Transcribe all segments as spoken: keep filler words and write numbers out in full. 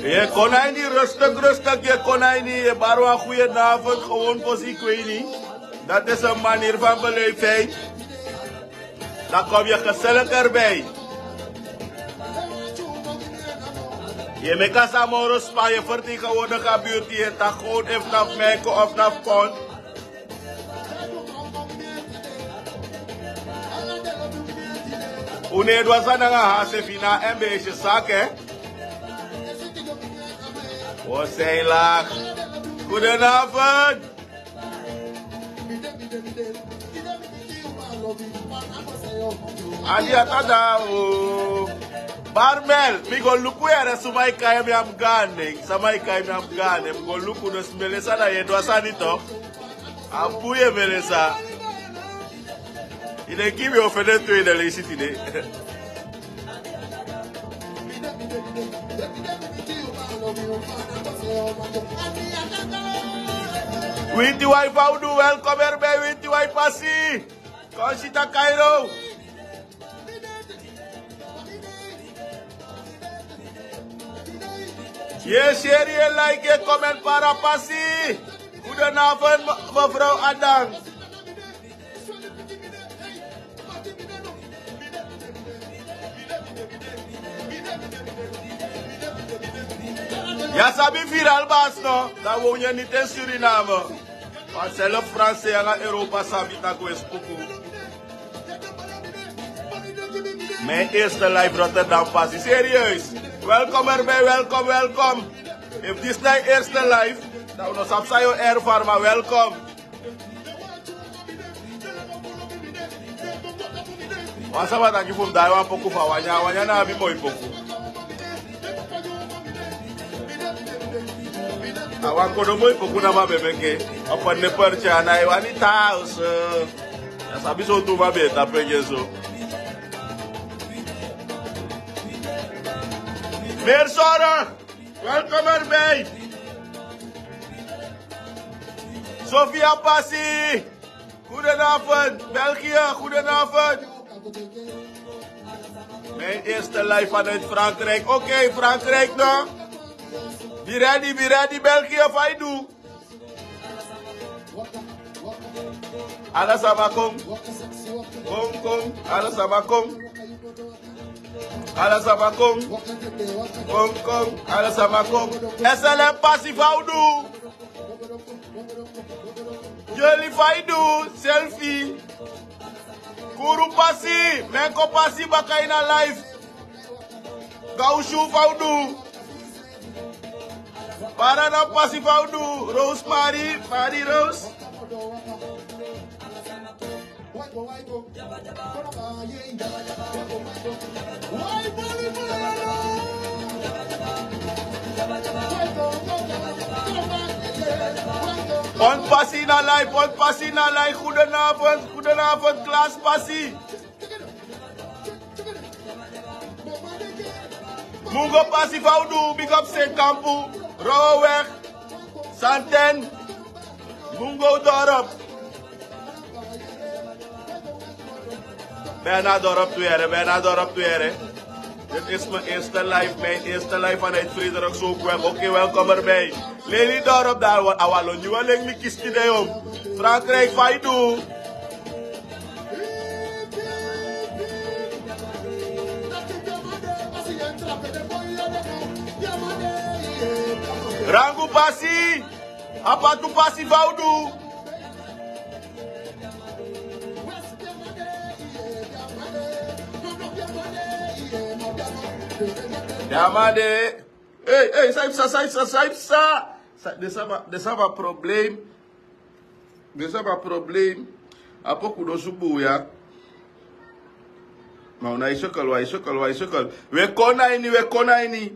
Ye kon na ini, rustig, rustig, ye kon na ini, ye bari wan goedenavond, gewoon fosi, ik weet niet. Dat is een manier van beleving. Dan kom je gezelliger bij. Ye meki a sma moro span, ye vertegenwoordig a buurt, ye taki gewoon efu na fu Meke of na fu Pon. Un no e du a sani nanga a sefi, na en beestje saki, hè? Wo sei lak. Goedenavond. Adi a tada o. Barmel, mi go luku yere suma e kai mi, a mus go na en. Sama e kai mi, a mus go na en. Mi go luku, dus Melissa, na yu e du a sani toch. A bun, Melissa. Yu e gi mi ofende tu, yu e leisi tide. Winti Wai, fa u du? Welkom erbij, Winti Wai Pasi. Kon sita Cairo. Ye share, ye like, ye comment, para Pasi. Goedenavond, me-, mevrouw Adang. Ya sabi viral bas no, dan woon je niet in Suriname. Want zelf Franse nanga Europa sabi taki we spoku. Mijn eerste live Rotterdam Pasi. Serieus. Welkom erbij, welkom, welkom. If this na yu eerste live, dan we no sabi san yu ervaar, maar welkom. Wan sma taki fu mi dai wan poku fu Awanya, Awanya no abi moi poku. A wan kodo moi poku na mi ben meki. Op een nippertje, a no wani thuis. Ya sabi so tu mi ben e tapu en so. Meer zorg. Welkom erbij. Sofia Pasi. Goedenavond. België, goedenavond. Mijn eerste live vanuit Frankrijk. Oké, Frankrijk no. Be ready, be ready, België, fa yu du? Ala sma kon. Kon, kon. Ala sma kon. Ala sma kon. Kon, kon. Ala sma kon. S L M Pasi, fa u du? Yuli, fa yu du? Selfie. Kuru Pasi, Menko Pasi baka ini a live. Gausu, fa u du? Parana Pasi, fa u du? Rosemary, Marie Rose. On Pasi na live, on Pasi na live. Goedenavond, goedenavond, Klaas Pasi. Mungo Pasi, fa u du? Big up Senkampu, Rowweg, Santen, Mungo dorp. Bijna dorp twee, hè, bijna dorp twee, hè. Dit is mijn eerste live, mijn eerste live vanuit Frederiksoogweg. Oké, welkom erbij. Leli dorop da a wan lo nyun wan leng mi kisi tide yo. Frankrijk fa yu du? Rangu pasi. Apatu pasi fa u du? Diamande. Ei, ei, sai psa, sai psa, sai psa. Sa- den saba den saba problem. Den saba problem. A poku don subu ya. Ma un na e sokol, un na e sokol, un na e sokol. We kon na ini, we kon na ini.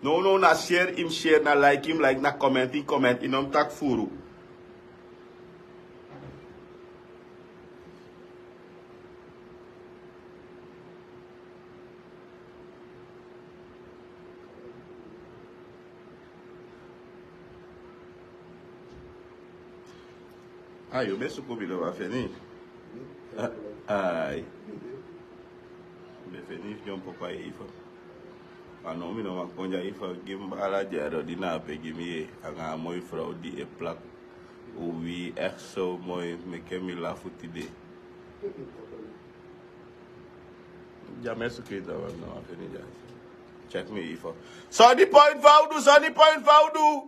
No, no, na share, yu mus share, na like, yu mus like, na comment, yu mus comment, yu no mus taki furu. Ai, un ben suku mi no man feni. Ai. Un ben feni fu dyompo kon a ifa. A no, mi no man kon dya ifa gi mi ala dyero di na ape gi mi ye. Anga a moi frow di e plak. Uwi, echt zo mooi. Meke mi lafu tide. Dya mi e suku yu dan wan no man feni dya. Check mi ifa. Sunny Point fa u du, Sunny Point fa u du.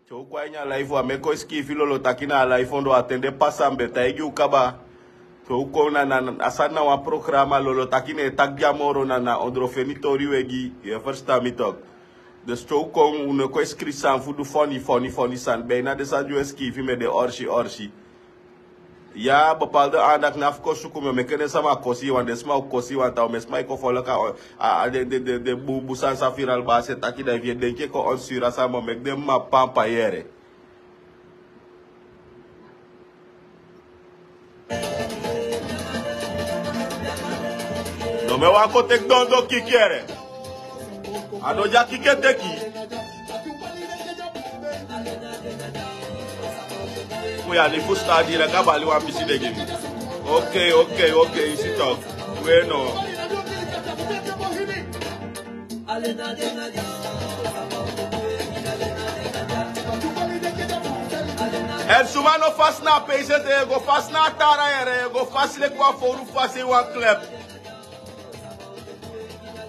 Te u kon a ini a live, a meki kon e sikiifi lolo taki na a live ondoo, a ten de pasa mi be taigi u kaba. Te u kon na, na, na, a sani na wan programa, lolo taki ne e taki dya moro na, na ondoo feni tori u e gi, yu e ferstan mi tok. Dus te u kon, u no kon e sikiifi sani fu du foni, foni, foni sani. Bijna den sani di u e sikiifi mi e de orsi, orsi. Ya, bepaalde aandacht na fu kon suku mi, meke den sama kosi yu, want den sama o kosi yu, want a omen sama e kon follow a, a, a, den, den, den, den bun, bun sani san viral basi e taki, dan efu yu e denki e kon ontsuru a sama, meke den mama pampa yere. No, mi wani kon teki don don kiki yere. A no dya kiki e teki. Fu ya ni fu start direct a bali wan pisi de gi mi. Ok, ok, ok, yu si tok. We no. Èn suma no fasi na a peesi ete, yu e go fasi na a tara yere, yu e go fasi leki wan fowru fasi wan klep.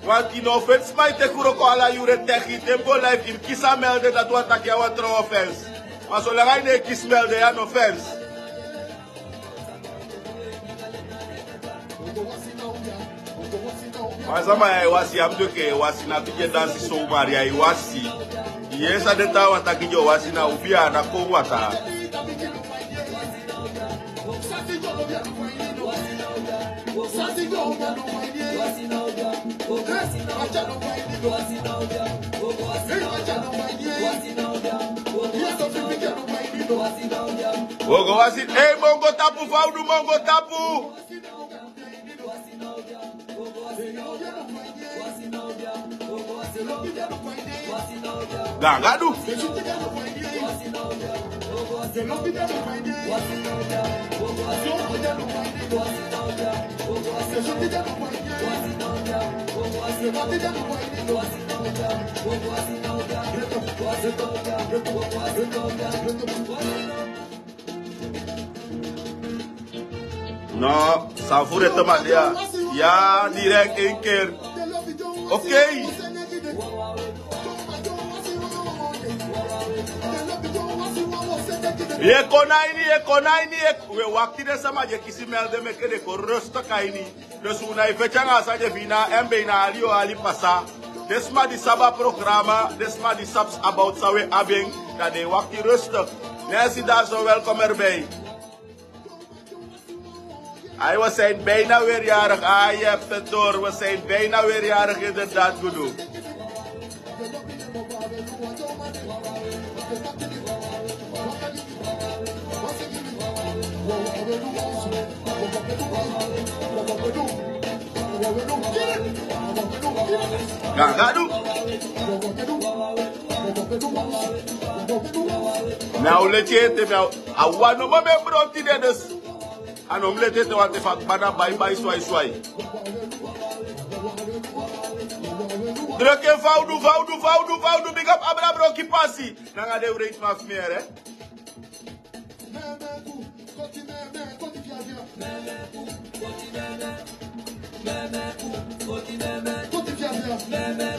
Want yu no feni sma e teki wroko ala yuru e teki yu, te mi go live yu mus kisi a melde, dati wani taki yu a wan tron offense. Ma solanga yu no e kisi melde yu a no offense. Wan sama ya e wasi, ya mus du enke e wasi, na tu gi e dansi so mari ya e wasi. Yu yere san den taawan taki gi o wasi na ubi a na kon wata. Wogo wasi, ei, Mongo Tapu, fa u du, Mongo Tapu? Gangadu. No, san fu rete ma de ya. Ya, direct, één keer. Ok. Yu e kon na ini, yu e kon na ini, yu e, wi e wakti den sama di e kisi melde meke den kon rustig a ini. Dus un na e feti anga a sani de fu ini a en ben na ali o ali pasa. Den sma di sabi a programa, den sma di sabi about san wi e abi en, dan den e wakti rustig. Nancy Darso, welkom erbij. Ai, we zijn bijna weer jarig. Ai, je hebt het door. We zijn bijna weer jarig, inderdaad, Gudu. Gagadu. Mi a o leti ete, mi a o, a wan no mama e bron tide dus. A no mi leti ete, want efu a kba na bai bai swai swai. Druk en, fa u du, fa u du, fa u du, fa u du, big up Abra Broki Pasi. Nanga den wreidman fu mi, hè.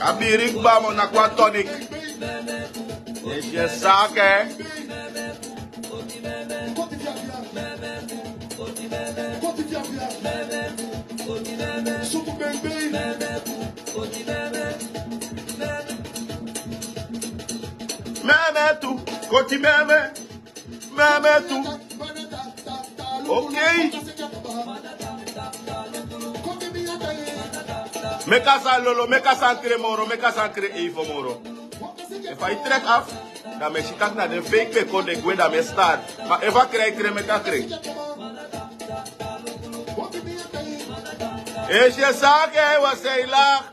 A biri kba, mi o naki wan tonic. Esi e saka. Meme tu, koti meme. Meme tu. Okay. Meki a san lolo, meki a san kre moro, meki a san kre eifo moro. Efu a e trek af, dan mi e si taki na den fake ben kon, den gwe, dan mi e start. Ma efu a kre e kre, meki a kre. Esi e saka, wan sei lak.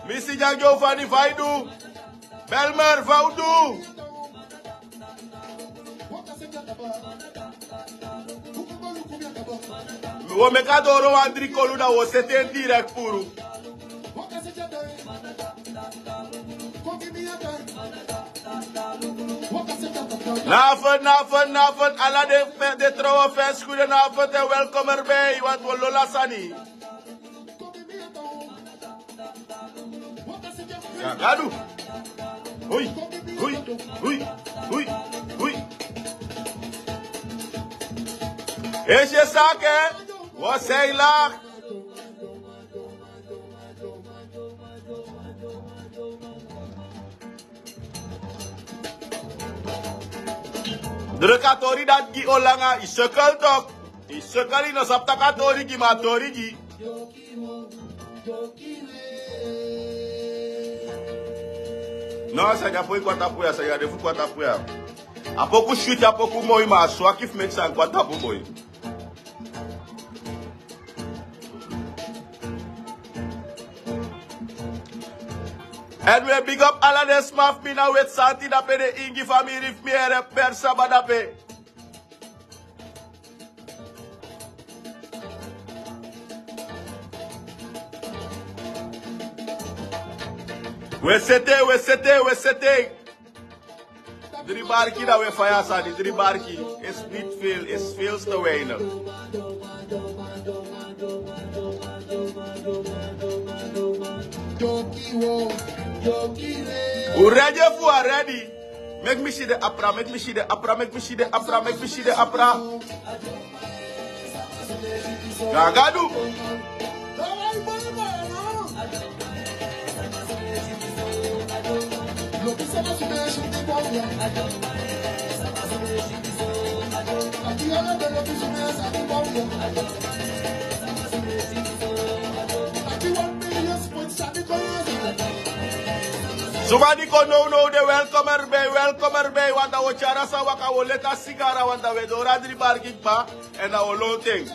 Mi si Djan Giovanni, fa i du? Belmer, fa u du? Wo meki a doro wan dri kolu, dan wo seti en direct puru. Goedenavond, goedenavond, goedenavond. Ala den, den trouwe fans, goedenavond en welkom erbij, want wo lolo a sani. Ya, gadu. Hui, hui, hui, hui, hui. Esi e saka, wo sei lak. Druk a tori dati gi, o langa i sukkel toch. I sukkel, i no sabi taki a tori gi, ma a tori gi. No, a sani a poi kon tapu ya, a sani a de fu kon tapu ya. A poku switi, a poku moi, ma a swaki fu meki sani kon tapu, boi. En we big up ala den sma fu mi na Weti Santi, dape den Ingi famiri fu mi, ere, per saba dape. We seti, we seti, we seti. Dri barki, dan we faya sani, dri barki. Is niet veel, is veel te weinig. U ready fu a ready? Meki mi si den apra, meki mi si den apra, meki mi si den apra, meki mi si den apra. Gagadu. Suma di kon nownow de, welkom erbij, welkom erbij, want dan wo tyari a san waka, wo leti a sigara, want dan we doro a dri barki kba, en dan wo lontu en.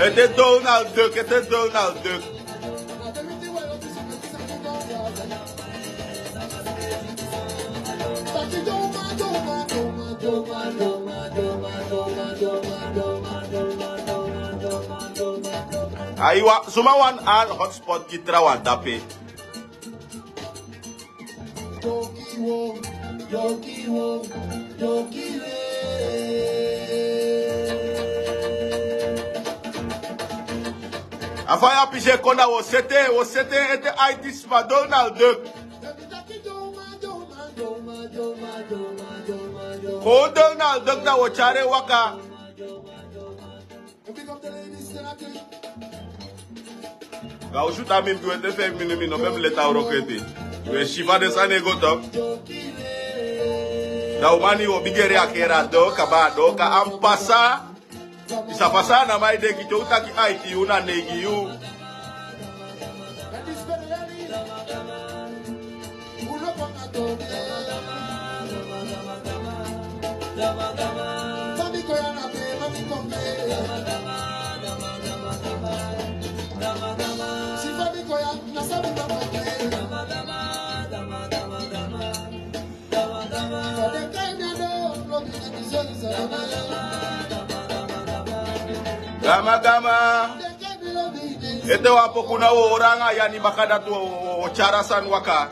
Ete Donald Duck, ete Donald Duck. Aiwa, suma wani hotspot gi trawan dape. A faya pisi e kon, dan wo seti, wo seti ete aiti sma, Donald Duck. Kon Donald Duck, dan wo tyari en waka. Ga o sutu a mi, mi du ete feifi miniti, mi no ben mi leti a wroko ete. We si fa den sani e go toch. Da umani o bigere a kera do kaba do ka ampasa. Isa pasa na mai deki to taki aiti una negi u. Gama gama. Ete wan poku na wo oranga yani baka dati wo, wo, wo tyara sani waka.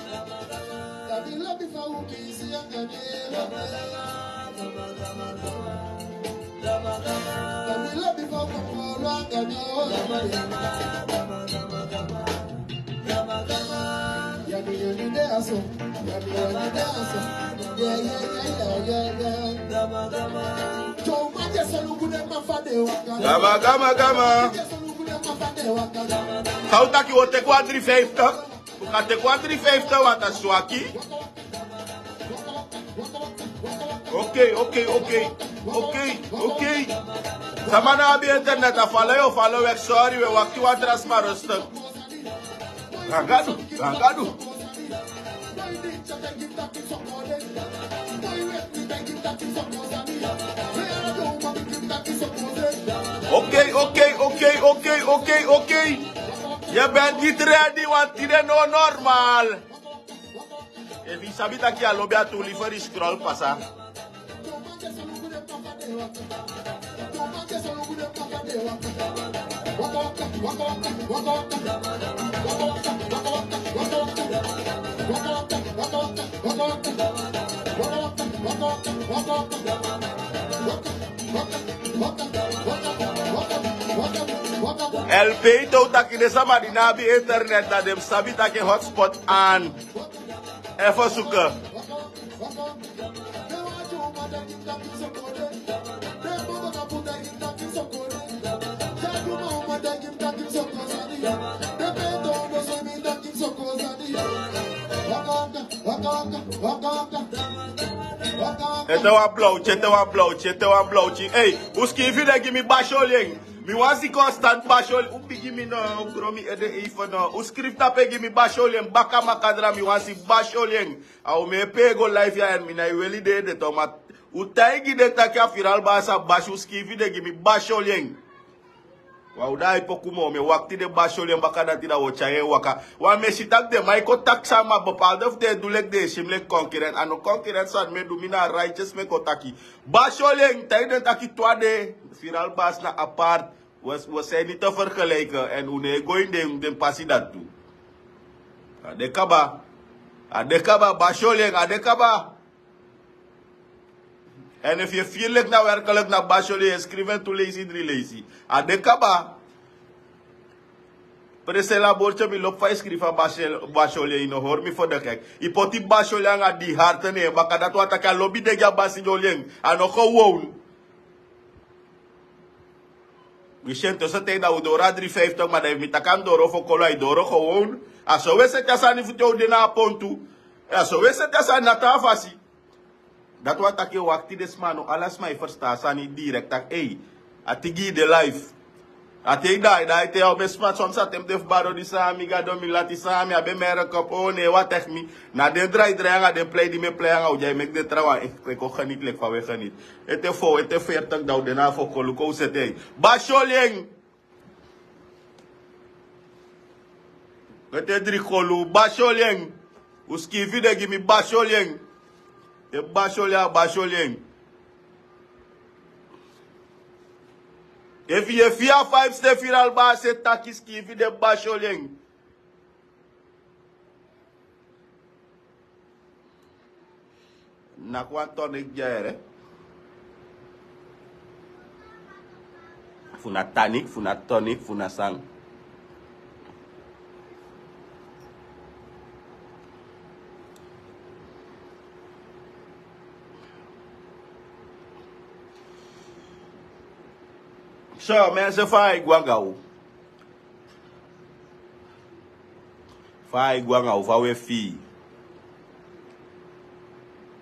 Gama gama gama. San un taki wo teki wan dri fiftig. Un kan teki wan dri fiftig wata swaki. Ok, ok, ok. Ok, ok. Sama na abi internet a fala yo fala wek sorry we wakti wan tra sma rustig. Gangadu, gangadu. Ok, ok, ok, ok, ok, ok. Je bent niet ready, want tide no normal. Efu yu sabi taki a lobi a tu liver yu scroll pasa. L P yu taki den sama di no abi internet, dan den mus sabi taki en hotspot an. Efu suku. Ete wan blowtyi, ete wan blowtyi, ete wan blowtyi. Ei, un skrifi den gi mi Basholeng. Mi wani si constant Basholeng. Un bigi mi no, un gro mi ede even no. Un skrifi tapu en gi mi Basholeng. Baka makandra mi wani si Basholeng. A un mi e pee go live ya èn mi nái weli den ede tomat. Un taigi den taki a Viral Basi a basi, un skrifi den gi mi Basholeng. Wan un de a e poku moo, mi e wakti den Basholeng baka dati da wi o tyai en waka. Wan mi e si taki den man e kon taki sani ma bepaalde fu den e du leki den e si mi leki concurrent. A no concurrent sani mi e du, mi na a righteous mi e kon taki. Basholeng, taigi den taki tu a de, Viral Basi na apart. Wi, wi zijn niet te vergelijken. Èn un no e go ini den, den pasi dati tu. A de kaba. A de kaba, Basholeng, a de kaba. Èn efu yu e firi leki na werkelijk na Basholeng, yu e skrifi en tu leisi, dri leisi. A de kaba. Priscilla Bortje, mi lobi fa yu skrifi a Basholeng, yu no hori mi fu de kek. Yu poti Basholeng anga di harte ne en baka, dati wani taki a lobi de gi a Basholeng. A no gewoon. Wi si en tussentijd da un doro a dri vijftig, ma da efu mi taki a mus doro fu kolo, a e doro gewoon. A so wi e seti a sani fu te un de na a pontu. A so wi e seti a sani na taa fasi. Dati wani taki wakti den sma no, ala sma e ferstan a sani direct taki, ei, a tigi de live. A te i dai dai te ya o ben sma, son sa te mi de fu baro di san mi, Gado mi lati san mi, a ben mere kop o ne wan teki mi. Na den drai drai anga den plei di mi e plei anga un dya e meki den trawan e kon geniti leki fa un e geniti. Ete fo, ete veertig da un de na a fo kolu kon un seti en. Basholeng. Ete dri kolu, Basholeng. Un skrifi den gi mi, Basholeng. Te Basholeng, a Basholeng. Efu yu e firi a vibes te Viral Basi e taki, skrifi den Basholeng. Naki wan tonic gi a yere. Fu na tonic, fu na tonic, fu na san. So, mensen, fa ai gwe anga u? Fa ai gwe anga u, fa u e fii?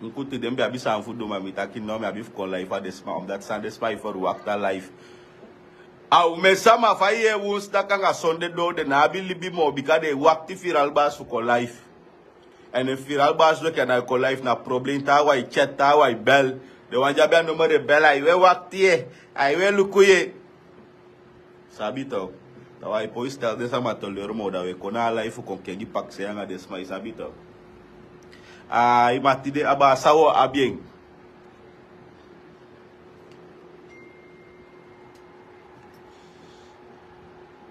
Nkuti den be abi san fu du, ma mi taki no, mi abi fu kon life a den sma, omdat san den sma e verwacht a life. A omen sama fa yu e wun sdaka anga sonde doo, den no abi libi moo, bika den e wakti Firalbas fu kon life. En efu Firalbas weki, a no e kon life, na problem. Taawan e chat, taawan e bel. Den wan di abi a nummer e bel, ai we wakti ye, ai we luku ye. Sabi tok. Da wi e poi stel den sama teleur moo, da wi e kon na a life fu kon kengi pakisei anga den sma, i sabi tok. Ai, ma tide a baasa wi o abi en.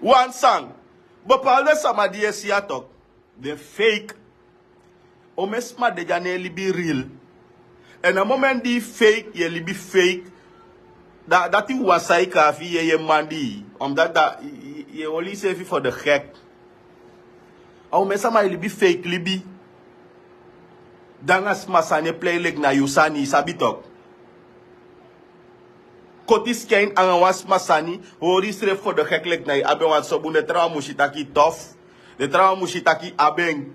Wan sani, bepaalde sama di yu e si ya tok, den fake. Omen sma de di a no e libi real. En a moment di yu fake, yu e libi fake, da, dati wan sai kaafi yu e, yu e mandi. Omdat da, yu, yu, yu e holi yuseefi for the gek. A omen sama e libi fake libi. Di anga sma sani e plei leki na yu sani, i sabi tok. Koti skin anga wan sma sani, hori yusrefi for the gek leki na yu abi wan sobun. Den trawan mu si taki yu tof. Den trawan mu si taki yu abi en.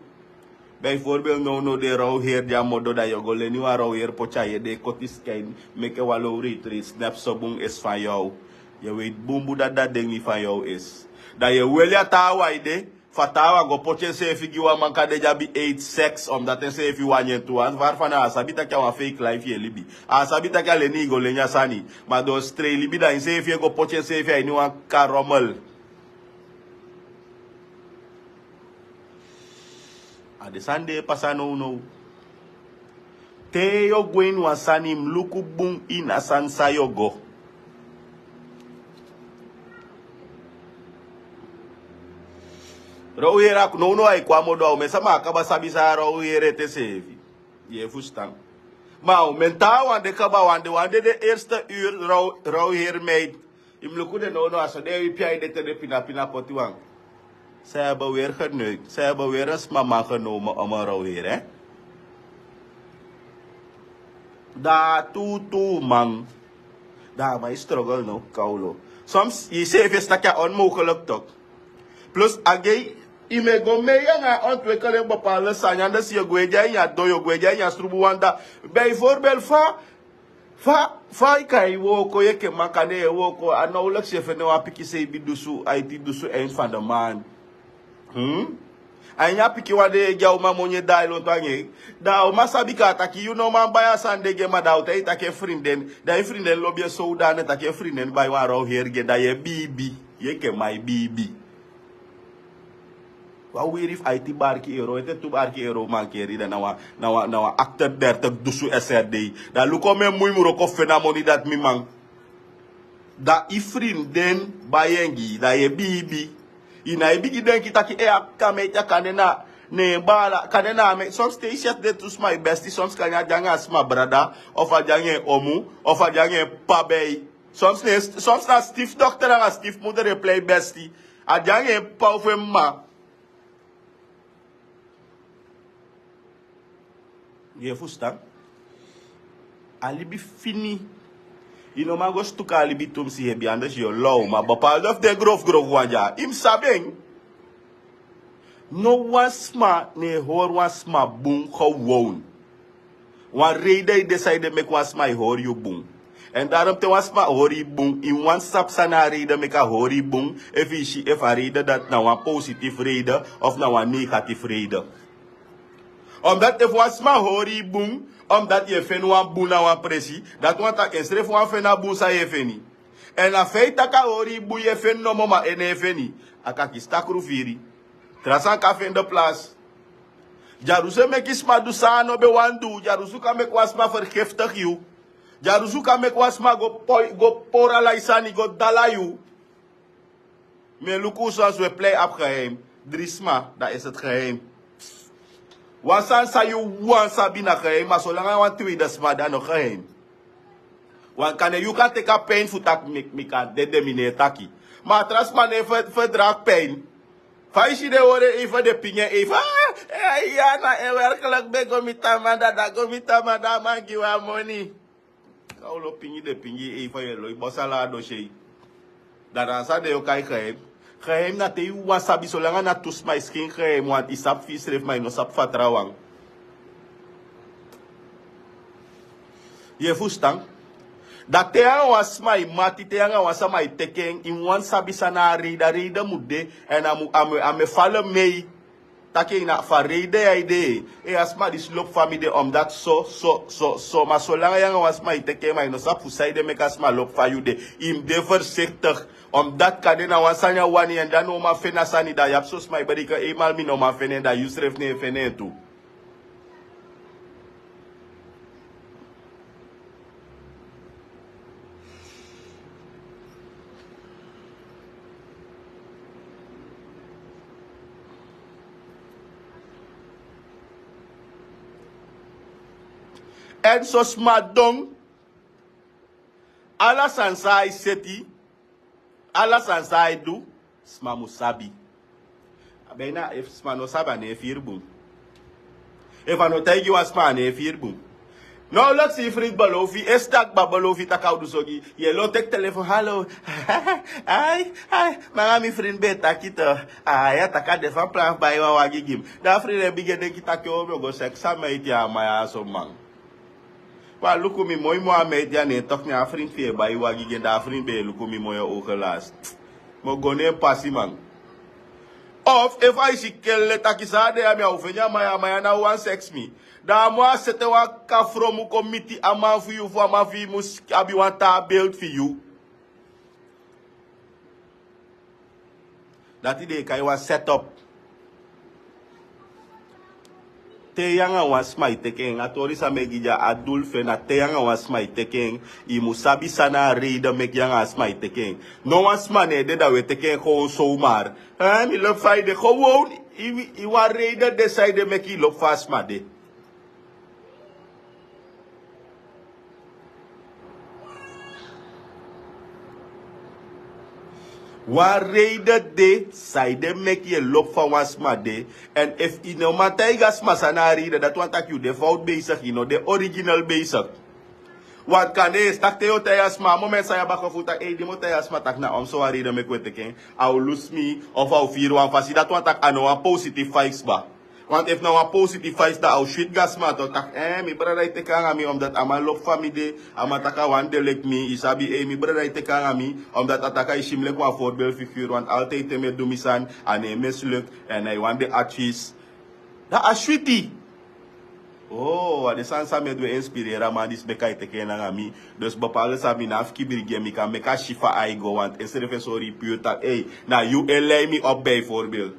Bijvoorbeeld nownow den raw heri di a modo, da yu o go leni wan raw heri poti a yu ede, koti skin, meke wan low rate rate, snap sobun esi fan yu. Yu e weiti bunbun dati dati dengi fan yu esi. Da yu e weli a taawan ede, fu a taawan go poti enseefi gi wan man kande di abi aids, seks, omdat enseefi wani en tu. Wan fari fan a á sabi taki a wan fake life yu e libi. A á sabi taki a leni yu go leni a sani. Ma den o strei libi, da enseefi e go poti enseefi a ini wan karomel. A den sani de e pasa nownow. Te yu o go ini wan sani, yu mu luku bun ini a sani san yu o go. Raw heri a kon nownow, ai kon a modo, a omen sama á kaba sabi san a raw heri ete seefi. Yu e fusutan. Ma a omen taawan de kaba, wan de, wan de den eerste uur raw, raw heri meid. Yu mu luku den nownow, a so den e wipi a ede te den pina pina poti wan. Ze hebben weer geneukt. Ze hebben weer een sma man genomen om een rouwheer, hè? Da tu tu man. Da a man e struggle no, Kaulo. Soms yu seefi e si taki a onmogelijk toch. Plus a gei, yu mu e go mee anga a ontwikkeling bepaalde sani, anders yu o gwe de a ini a don, yu o gwe de a ini a strubu wan da. Bijvoorbeeld fa Fa, fa yu kan e wooko, yu enke man kande yu e wooko, a nauwelijks yu e fende wan pikin seibi dusu, aiti dusu eind van de maand. Hmm? A ini a pikin wan de yu e gi a uman moni e daai lontu anga en. Da a uman sabi kaa taki yu no man bai a sani de gi en, ma da a o taigi yu taki en vriendin, da en vriendin lobi en zodanig taki en vriendin bai wan rouwheri gi en, da yu e biibi. Yu enke man e biibi. Wan wiri fu aiti barki euro, ete tu barki euro mankeri, da na wan, na wan, na wan achtendertig dusu S R D. Da luku omeni mun yu mu wroko fu feni a moni dati, mi man. Da yu vriendin bai en gi yu, da yu e biibi. Yu ná e bigin denki taki, e, a pikin a meti ya, kande na, ne en baala, kande na a meti. Soms te yu si a de tu sma yu besti, soms kande a de anga a sma brada, of a de anga en omu, of a de anga en p'pa bei. Soms ne, soms na stiefdochter anga stiefmoeder e plei besti. A de anga en p'pa of en mma. Yu e fusutan? A libi fini. Yu no man go stuka a libi tumsi hebi, anders yu o low. Ma bepaalde fu den grofu grofu wan dya, yu mu sabi en. No wan sma no e hori wan sma bun gewoon. Wan reden e de san ede meki wan sma e hori yu bun. En daarom te wan sma hori yu bun, yu wani sabi san na a reden meki a hori yu bun, efu yu si efu a reden dati na wan positief reden of na wan negatief reden. Omdat efu wan sma hori yu bun, omdat yu e feni wan bun na wan presi, dati wani taki ensrefi wani feni a bun san yu e feni. En a feit taki a hori yu bun yu e feni nomo, ma en no e feni, a kan kisi takru firi. Tra sani kan feni de plas. Dyalusu e meki sma du san a no be wani du. Dyalusu kan meki wan sma vergiftig yu. Dyalusu kan meki wan sma go poi, go pori ala yu sani, go dala yu. Mi e luku un soms un e plei abi geheim. Dri sma, dan is het geheim. Wan sani san yu wani sabi na geheim, ma solanga wan tweede sma de a no geheim. Wan kande yu kan teki a pijn fu taki mi, mi kan dede, mi no e taki. Ma a tra sma no e ver-, verdraag pijn. Fa yu si den hori en, even den pingi en even. Ah, eh, ya na en werkelijk ben go miti a man, da, da go miti a man, da a man gi wan moni. Kawlo pingi den pingi, even yu e lon, yu bosi ala a dossier. Da na san den o kai geheim. Geheim na te yu wani sabi, solanga na tu sma, yu skin geheim, want yu sabi fu yusrefi ma yu no sabi fu a trawan. Yu e fustan? Da te yu anga wan sma e mati, te yu anga wan sama e teke en, yu mu wani sabi san na a reide. A reide mu de. Èn a mu a mu a mu e fale mei. Taki en na fu a reide ya e de. A sma disi lobi fa mi de, omdat so so so so ma solanga yu anga wan sma e teke en, ma yu no sabi fu saide meke a sma lobi fa yu de. Yu mu de fersiktik. Omdat kande na wan sani a wani, èn da no man feni a sani, da yu abi son sma e bereken, eimal mi no man feni en, da yusrefi no e feni en tu. Èn son sma don. Ala sani san a e seti, ala sani san a e du, sma mu sabi. A ben na efu sma no sabi, a no e firi bun. Efu a no taigi wan sma, a no e firi bun. No, leki si yu frinti below fu yu, esi taki kba below fu yu taki a o du so gi yu. Yu e lon teki telefon, halo. Ai, ai, ma anga mi frinti ben e taki tu. Ai, a taki a de fan plan fu bai wan wagi gi mi. Da a frinti e bigin e denki taki o, mi o go seki san mi e iti a man ya so man. Wan luku mi moi moi a meti ya, ne en toki ne a frinti fi en bai wagi gi en, da a frinti ben e luku mi moi en ogen lasi. Mi o go ne en pasi man. Of efu a e si kelle taki san a de ya, mi a o feni a man ya, a man ya na wan seks mi. Da a man a sete wan kafromu kon miti a man fu yu fu a man fu yu mus abi wan taa beeld fu yu. Dati den e kai wan set up. Te yu anga wan sma e teke en, a tori san mi e gi dya, a dulu fu en na te yu anga wan sma e teke en, yu mu sabi san na a reide meke yu anga a sma e teke en. No wan sma no e de da wi e teke en gewoon zomaar. Eh, mi lobi fa yu de gewoon, yu wan reide de san ede meke yu lobi fa a sma de. Wan reide de san ede meke yu e lobi fa wan sma de. Èn efu yu no man taigi a sma san na a reide, dati wani taki yu de fowtu besigi, yu no de original besigi. Want kande yu e si taki te yu o taigi a sma, a moment san yu abi a gevoel taki ei, di mi o taigi a sma taki na om so wan reide meke wi e teke en, a o lusu mi, of a o firi wan fasi, dati wani taki a no wan positive vibes kba. Want efu na wan positive vibes, da a o switi gi a sma tu taki, eh, mi brada e teke anga mi omdat a man lobi fa mi de, a man taki a wani de leki mi, yu sabi, eh, mi brada e teke anga mi omdat a taki a e si mi leki wan voorbeeld figuur, want altijd te mi e du mi sani, a no e misluk, èn a e wani de advies. Da a switi. Oh, a den sani san mi e du e inspireer a man disi meke a e teke en anga mi. Dus bepaalde sani mi no abi fu kibri gi en, mi kan meke a si fa a e go, want ensrefi e sori yu puur taki, ei, na yu e lei mi op bijvoorbeeld.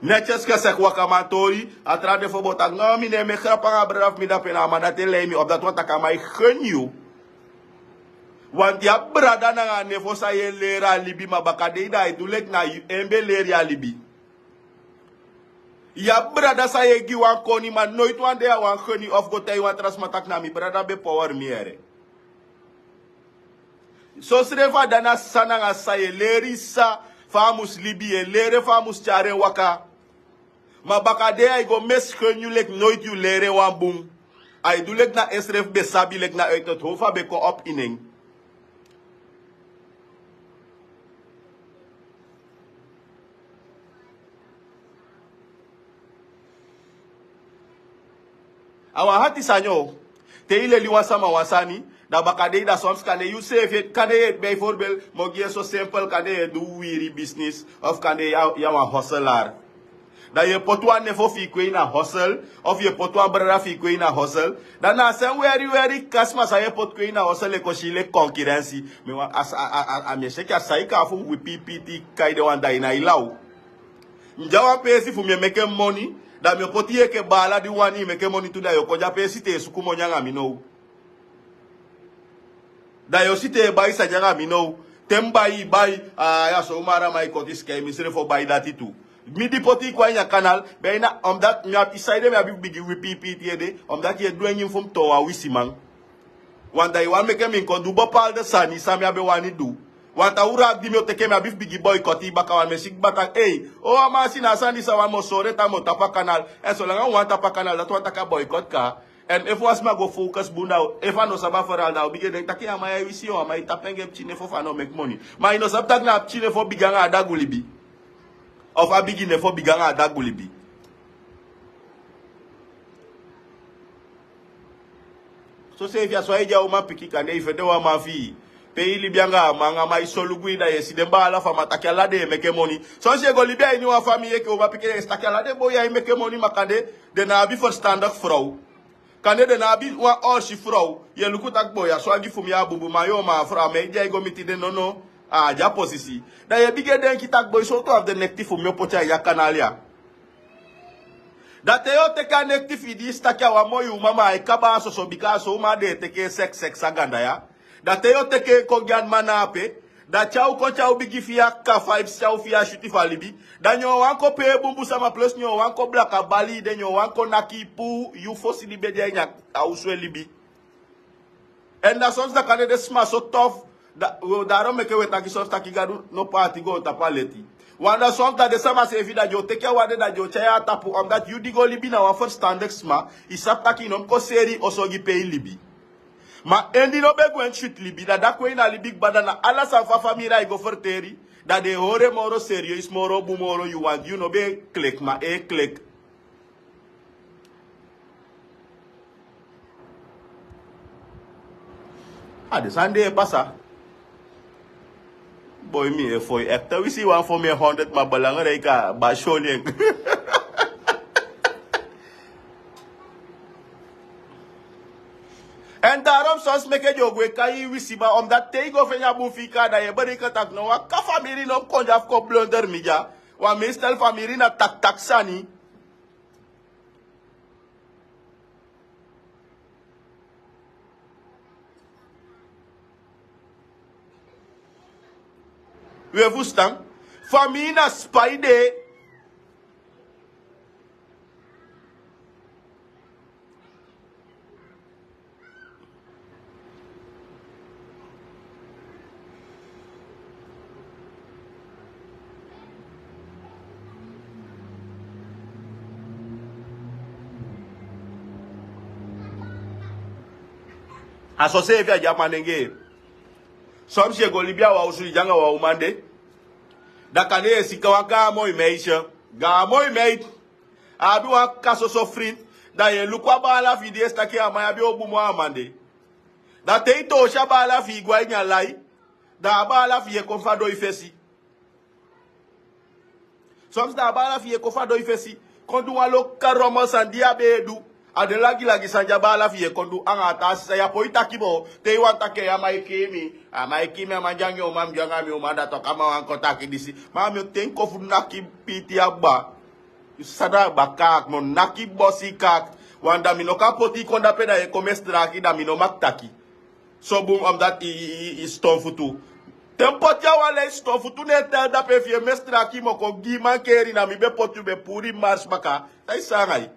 Netjes gezegd, wakaman tori, a tra de fu bo taki, no, mi no e meki grap anga a brada fu mi, dape na a man dati e lei mi op, dati wani taki a man e gun yu. Want yu abi brada nanga nefo san yu e leri a libi, ma bakadei da a e du leki na yu en be leri yu a libi. Yu abi brada san yu e gi wan koni, ma noiti wan dei a wani gun yu of go taigi wan tra sma taki na mi brada be power mi yere. Sosrefi a de na san nanga san yu e leri san fa a mus libi, yu e leri en fa a mus tyari en waka. Ma bakadei a e go mesi gun yu leki noiti yu leri en wan bun. A e du leki na ensrefi be sabi, leki na uit het hoofd a be kon op ini en. A wan hati sani o. Te yu leli wan sama wan sani, da bakadei da soms kande yu seefi, kande yu e, bijvoorbeeld, mi o gi en so simpel, kande yu e du wiri business, of kande yu a, yu a wan hustler. Da yu e poti wan nefo fi yu kon ini a hustle, of yu e poti wan brada fi yu kon ini a hustle. Da na a sani weri weri kasma san yu e poti kon ini a hustle e kon si yu leki concurrentie. Mi wan, a, a, a, a, a mi e seki a san yu kan fu wi pipiti kai de wan da yu na e law. Mi de a wan peesi fu mi e meke moni, da mi o poti yu enke baala di wani meke moni tu, da yu o kon de a peesi te e suku moni anga mi now. Da yu o si te e bai sani anga mi now. Te mi bai, bai, a, ya so umara man e koti sika e misrefi o bai dati tu. Mi di poti yu kon a ini a kanal, ben na, omdat mi abi, saide mi abi fu bigin wi pipiti ede, omdat yu e dwengi mi fu mi toon wan wisiman. Want da yu wani meke mi kon du bepaalde sani san mi á be wani du. Want a ura di mi o teke, mi abi fu bigin boycott yu baka, want mi e si kba taki, ei, o, a man si na a sani disi a wani, mi o sori en taki mi o tapu a kanal. Èn solanga mi wani tapu a kanal, dati wani taki a boycott kaba. Èn efu wan sma go focus bun, da efu a no sabi a verhaal, da a o bigin e denki taki a man ya e wisi, o, a man e tapu en gi en pikin nefo fu a no meki moni. Ma yu no sabi taki na a pikin nefo bigin anga a dagu libi. Of a bigi nefo bigin anga a dagu libi. Soseefi a so a e de a uman pikin, kande i fende wan man fi i. Pe i libi anga a man, a man e solugu i, da yu e si den baala fu a man taki ala den e meke moni. Sonsi yu e go libi a ini wan famii enke uman pikin, da yu e si taki ala den boi ya e meke moni, ma kande den ná abi verstandig frow. Kande den ná abi wan orsi frow. Yu e luku taki boi ya, so a gi fu mi a bunbun, ma yu o man a frow, a man e de a e go miti den, nono. A de a posisi. Da yu e bigin e denki taki boi, sowtu wan fu den nekti fu mi o poti a ini a kanali ya. Da te yu o teke a nekti fi i di i si taki a wan moi uman, ma a e kaba a soso, bika a so uman den e teke en seks seks a ganda ya. Da te yu o teke en kon gi a man na ape, da te a o kon, te a o bigin fii a kaka, fa i si, te a o fii a switi fu a libi. Da neen o wani kon pee bunbun sama, plus neen o wani kon blaka bali i de, neen o wani kon naki i puu, yu fosi di be de a ini a osu e libi. Èn da soms da kande den sma so tof, da, daarom meke wi e taki soms taki Gadu no paati go tapu a leti. Wan da soms da den sama seefi da den o teke a wan de, da den o tyai a tapu, omdat yu di go libi na wan verstandig sma, i sabi taki i no mu kon seri oso gi pe i libi. Ma en di no be gwenti switi libi, da dati kon ini a libi kaba, da na ala sani fu a famii da i go ferteri, da den e hori en moro serieus, moro bun, moro yu, want yu no be e klek, ma en e klek. A den sani de e pasa. Boi, mi e foi ekte wisiwan fu mi e honderd, ma belangrijk a basi oli en. Èn daarom soms meke den o go e kai i wisiman, omdat te i go feni a bun fi i kaba, da yu e bereken taki no, wan kaka famiri no mu kon dya fu kon blunder mi dya. Wan meestal famiri na taktak sani. Wi e fusutan? Famii na spa i de. A soseefi a de a manengee. Soms yu e go libi a wan osu, i de anga wan uman de. Da kande yu e si wan gaan moi meisje, gaan moi meid, a abi wan kaka soso vriend. Da yu e luku a baala fi i di yu e si taki a man ya be o bun moo a man de. Da te i toosi a baala fi i go a ini a lai, da a baala fi i e kon fadon i fesi. Soms da a baala fi i e kon fadon i fesi, kon du wan lo kaka rommel sani di yu á be e du. A den lagilagi sani di a baala fi i e kon du anga a taa sisa. Yu á poi taki moo, te i wani taki a man e kii mi. A man e kii mi, a man de anga en uman, mi de anga mi uman, da toku a man wani kon taki disi. Ma mi o ten kofu naki piiti a kba. Yu sa da a kba kaak, mi o naki bosi kaak. Want da mi no kan poti i kon dape, da yu e kon mesdraki, da mi no mag taki. So bun, omdat i, i, i, i ston futu. Te mi poti a wan lei ston futu, ne en tel dape, efu yu e mesdraki, mi o kon gi i mankeri, na mi be poti yu, be puru i mars baka. San i sa anga yu?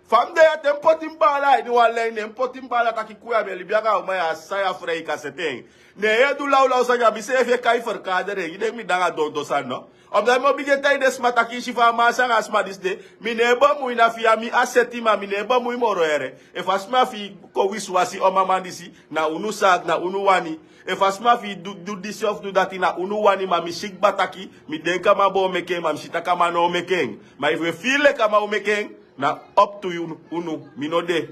Fa mi de ya, te mi poti mi baala a ini wan lei, ne mi poti mi baala taki kuya, mi e libi anga a uman ya, a sisa ya, frei, i kan seti en. Ne yu e du lawlaw sani ya, miseefi e kai ferkader en. I denki mi de anga donto sani, no? Omdat mi o bigin e taigi den sma taki i si fa a man sa anga a sma disi de, mi no e bemui na fi i, a mi a seti, ma mi no e bemui moro, yere. Efu a sma fi i kon wisiwasi, o mama disi, na unu saak, na unu wani. Efu a sma fi i du, du disi of du dati, na unu wani, ma mi si kba taki, mi denki a man bo o meke en, ma mi si taki a man no o meke en. Ma efu wi e firi leki a man o meke en, na up to unu, unu, mi no de.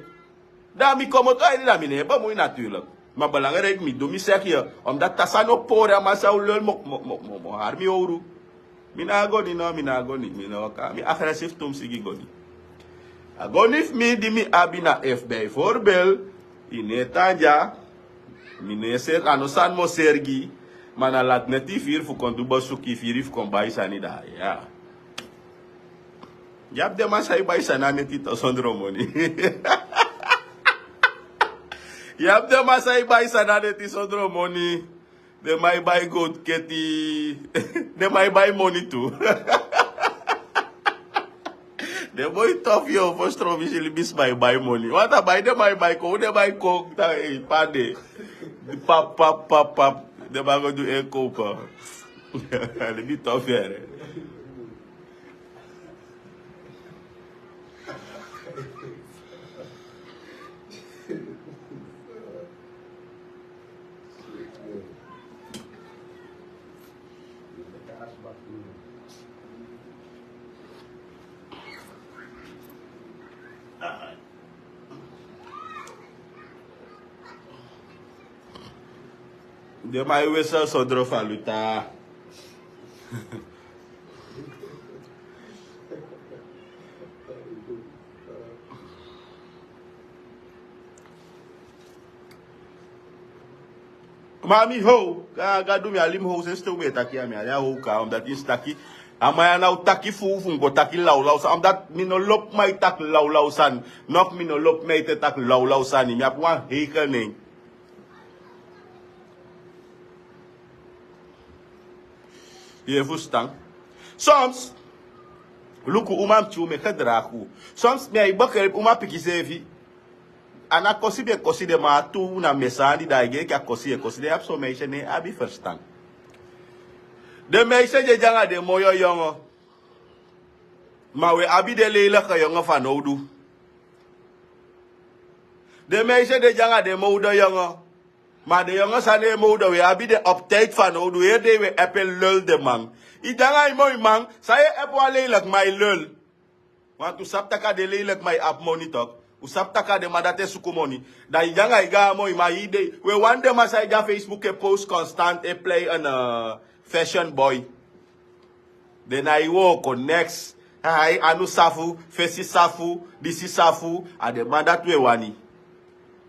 Da mi komoto a ini, da mi no e bemui natuurlijk. Ma belangrijk mi du mi seki ya. Omdat te a sani o pori a man san o lel, mi o, mi o, mi o, mi o hari mi owru. Mi na goni, no, mi na goni, mi no kan. Mi agressief tumsi gi goni. A goni fu mi di mi abi na efu bijvoorbeeld i no e tan dya, mi no e seri, a no sani mi o seri gi i, ma na lati neti i firi fu kon du besuku, i firi fu kon bai sani, da ya. Yu abi den man san e bai sani a neti tu, sondro moni. Yu abi den man san e bai sani a neti sondro moni. Den man e bai gold keti. Den man e bai moni tu. Den boi tof, yo, fosi Strong Vision libisma e bai moni. Wanten bai, den man e bai kon, den man e kon, ta, eh, pande. Pap, pap, pap, pap. Den man go du en kopen. Libi tof, yere. Den man e wesel sondro faluta. Ma mi how, ga, ga du mi ali mi how, sensi te u be taki a mi ali a how ka, omdat i si taki, a man ya na u taki fu, fu mi go taki lawlaw sani, omdat mi no lobi man e taki lawlaw sani, nok mi no lobi man e taki lawlaw sani, mi abi wan hekel nen. Yu e fustan? Soms, luku uman pikin, u meki gedragi u. Soms, mi e begrijp uman pikin seefi. A na kosi mi e kosi den, ma a tu na mi e sani, da i gi enke a kosi e kosi den. Yu abi son meisje, no abi ferstan. Den meisje di e de anga den moi yongo. Ma u e abi den lelijke yongo fanowdu. Den meisje di e de anga den mode yongo. Ma den yongo san no e mode, u e abi den op tijd fanowdu. Heri dei u e app e lul den man. I de anga i moi man, san yu e app wan lelijk man e lul. Want u sabi taki a den lelijk man e abi moni toch. U sabi taki a den man dati e suku moni. Da i de anga i gaan moi man, heri dei. U e wani den man san e de a Facebook e post constant, e play een, eh, fashion boy. Den na e wooko, next. Ai, anu safu, fesi safu, disi safu, a den man dati u e wani.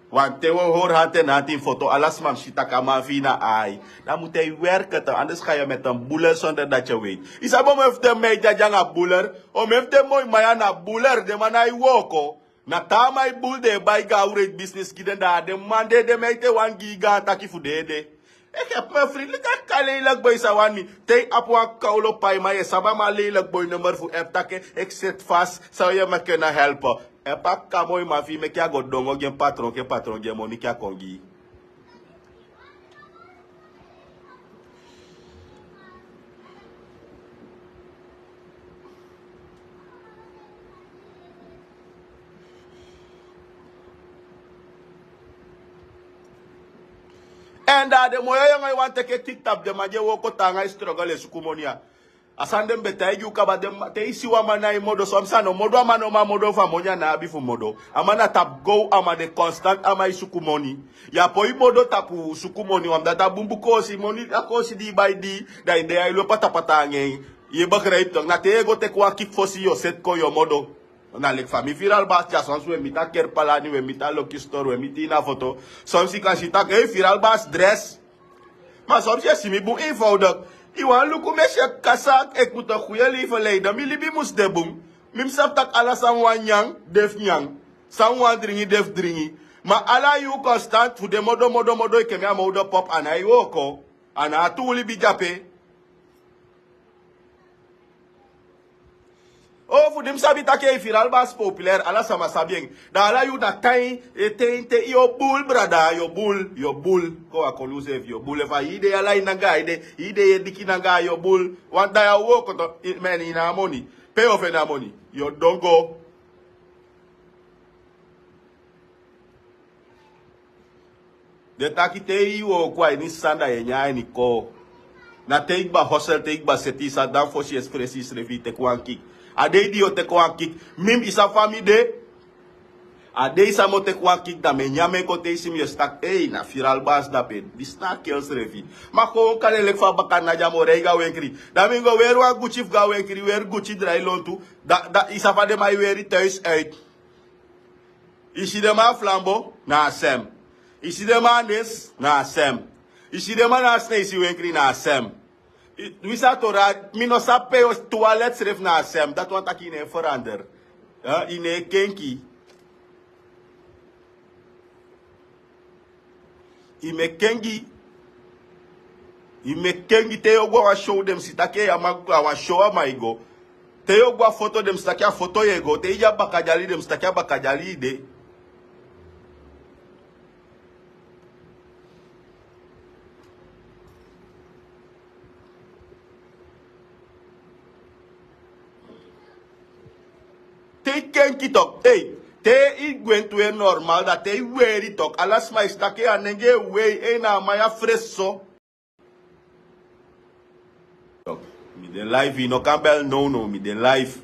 Want te u e hori hati en na hati ini foto, ala sma mu si taki a man fi i na ai. Dan moet hij werken toch, anders ga je met een boeler zonder dat je weet. I sabi omen fu den meisje di e de anga boeler, omen fu den moi man ya na boeler, den man na e wooko. Na taa man e bul den e bai gaan wreed business gi den, da a den man de, den man ete wani gi i gaan taki fu den ede. Enke mi e frindelijk, a kan lelijk boi san wani. Te i abi wan kawlo paiman, yu e sabi a man lelijk boi nummer fu app taki, ik zit vast, zou je me kunnen helpen? App a kan moi man fi i, meki a go dongo gi en patron, enke patron gi en moni, enke a kon gi i. Èn da a den moi yongo e wani teke tik tapu den man di e wooko taanga e struggle e suku moni ya. A sani den be taigi u kaba, den ma-, te i si wan man na i modo, soms a no modo, a man no man modo fu a moni a no abi fu modo. A man na tapu gow a man de, constant a man e suku moni. Yu á poi modo tapu suku moni, wan dati a bunbun koosi, moni a koosi di i bai di, da i de ya e lobi patapata anga en. Yu e begrijp toch, na te yu e go teke wan kiki fosi yu o seti kon yu o modo. Na leki fa mi Viral Bas, dyaso soms u e miti a Kerpalani, u e miti a Lucky Store, u e miti ini a foto. Soms i kan si taki, hey, Viral Bas dress. Ma soms yu e si mi bun eenvoudig. I wani luku mi e si e kasa, ik moet een goede leven leiden. Mi libi mus de bun. Mi mus sabi taki ala san mi wani nyan, de fu nyan. San mi wani dringi, de fu dringi. Ma ala yuu constant fu de modo, modo, modo, enke mi a modo pop, a no e wooko. A no a tuu libi de ape. O, fu di mi sabi taki, ei, Viral Bas populair, ala sama sabi en. Da ala yuu na tan, e ten, te yu o bul, brada, yu o bul, yu o bul. Kon a kolu seefi, yu o bul. Efu a hii dei ala ini anga a ede, hii dei e diki ini anga a, yu o bul. Want da yu á wooko toch, i, ma i no abi moni. Pe yu o feni a moni? Yu o dongo. Den taki te i wooko a ini sani da yu e nyan a ini koo. Na te i kba hosel, te i kba seti i sani, dan fosi i expresi yusrefi, i teki wan kiki. A dei di yu o teki wan kiki, mi, i sabi fa mi de. A dei san mi o teki wan kiki, da mi e nyan en kon, te i si mi, yu e si taki, ei, na Viral Bas dape, disi na a kel srefi. Ma kon kan lelijk fa a baka na dya, mi o rei go a wenkri. Da mi go weri wan Gucci fu go a wenkri, weri Gucci drai lontu. Da, da, i sabi fa den man e weri thuis uit. I si den man a flambo, na a sem. I si den man a nes, na a sem. I si den man na a sneisi wenkri, na a sem. I, wi sa tori, mi no sabi pe yu o, toilet srefi na a sem. Dati wani taki i no e verander. Eh, i no e kenki. I mu e kenki. I mu e kenki, te yu o go a wan show den mus si taki a man, a wan show a man e go. Te yu o go a foto den mus si taki a foto yu e go. Te i de a bakadyali den mus si taki a bakadyali i de. Te i kenki toch, ei, te i gwenti weri normal, da te i weri toch, ala sma e si taki a nenge e wei, ei, na a man ya fresh so. Mi de live, i no kan bel, no, no, mi de live.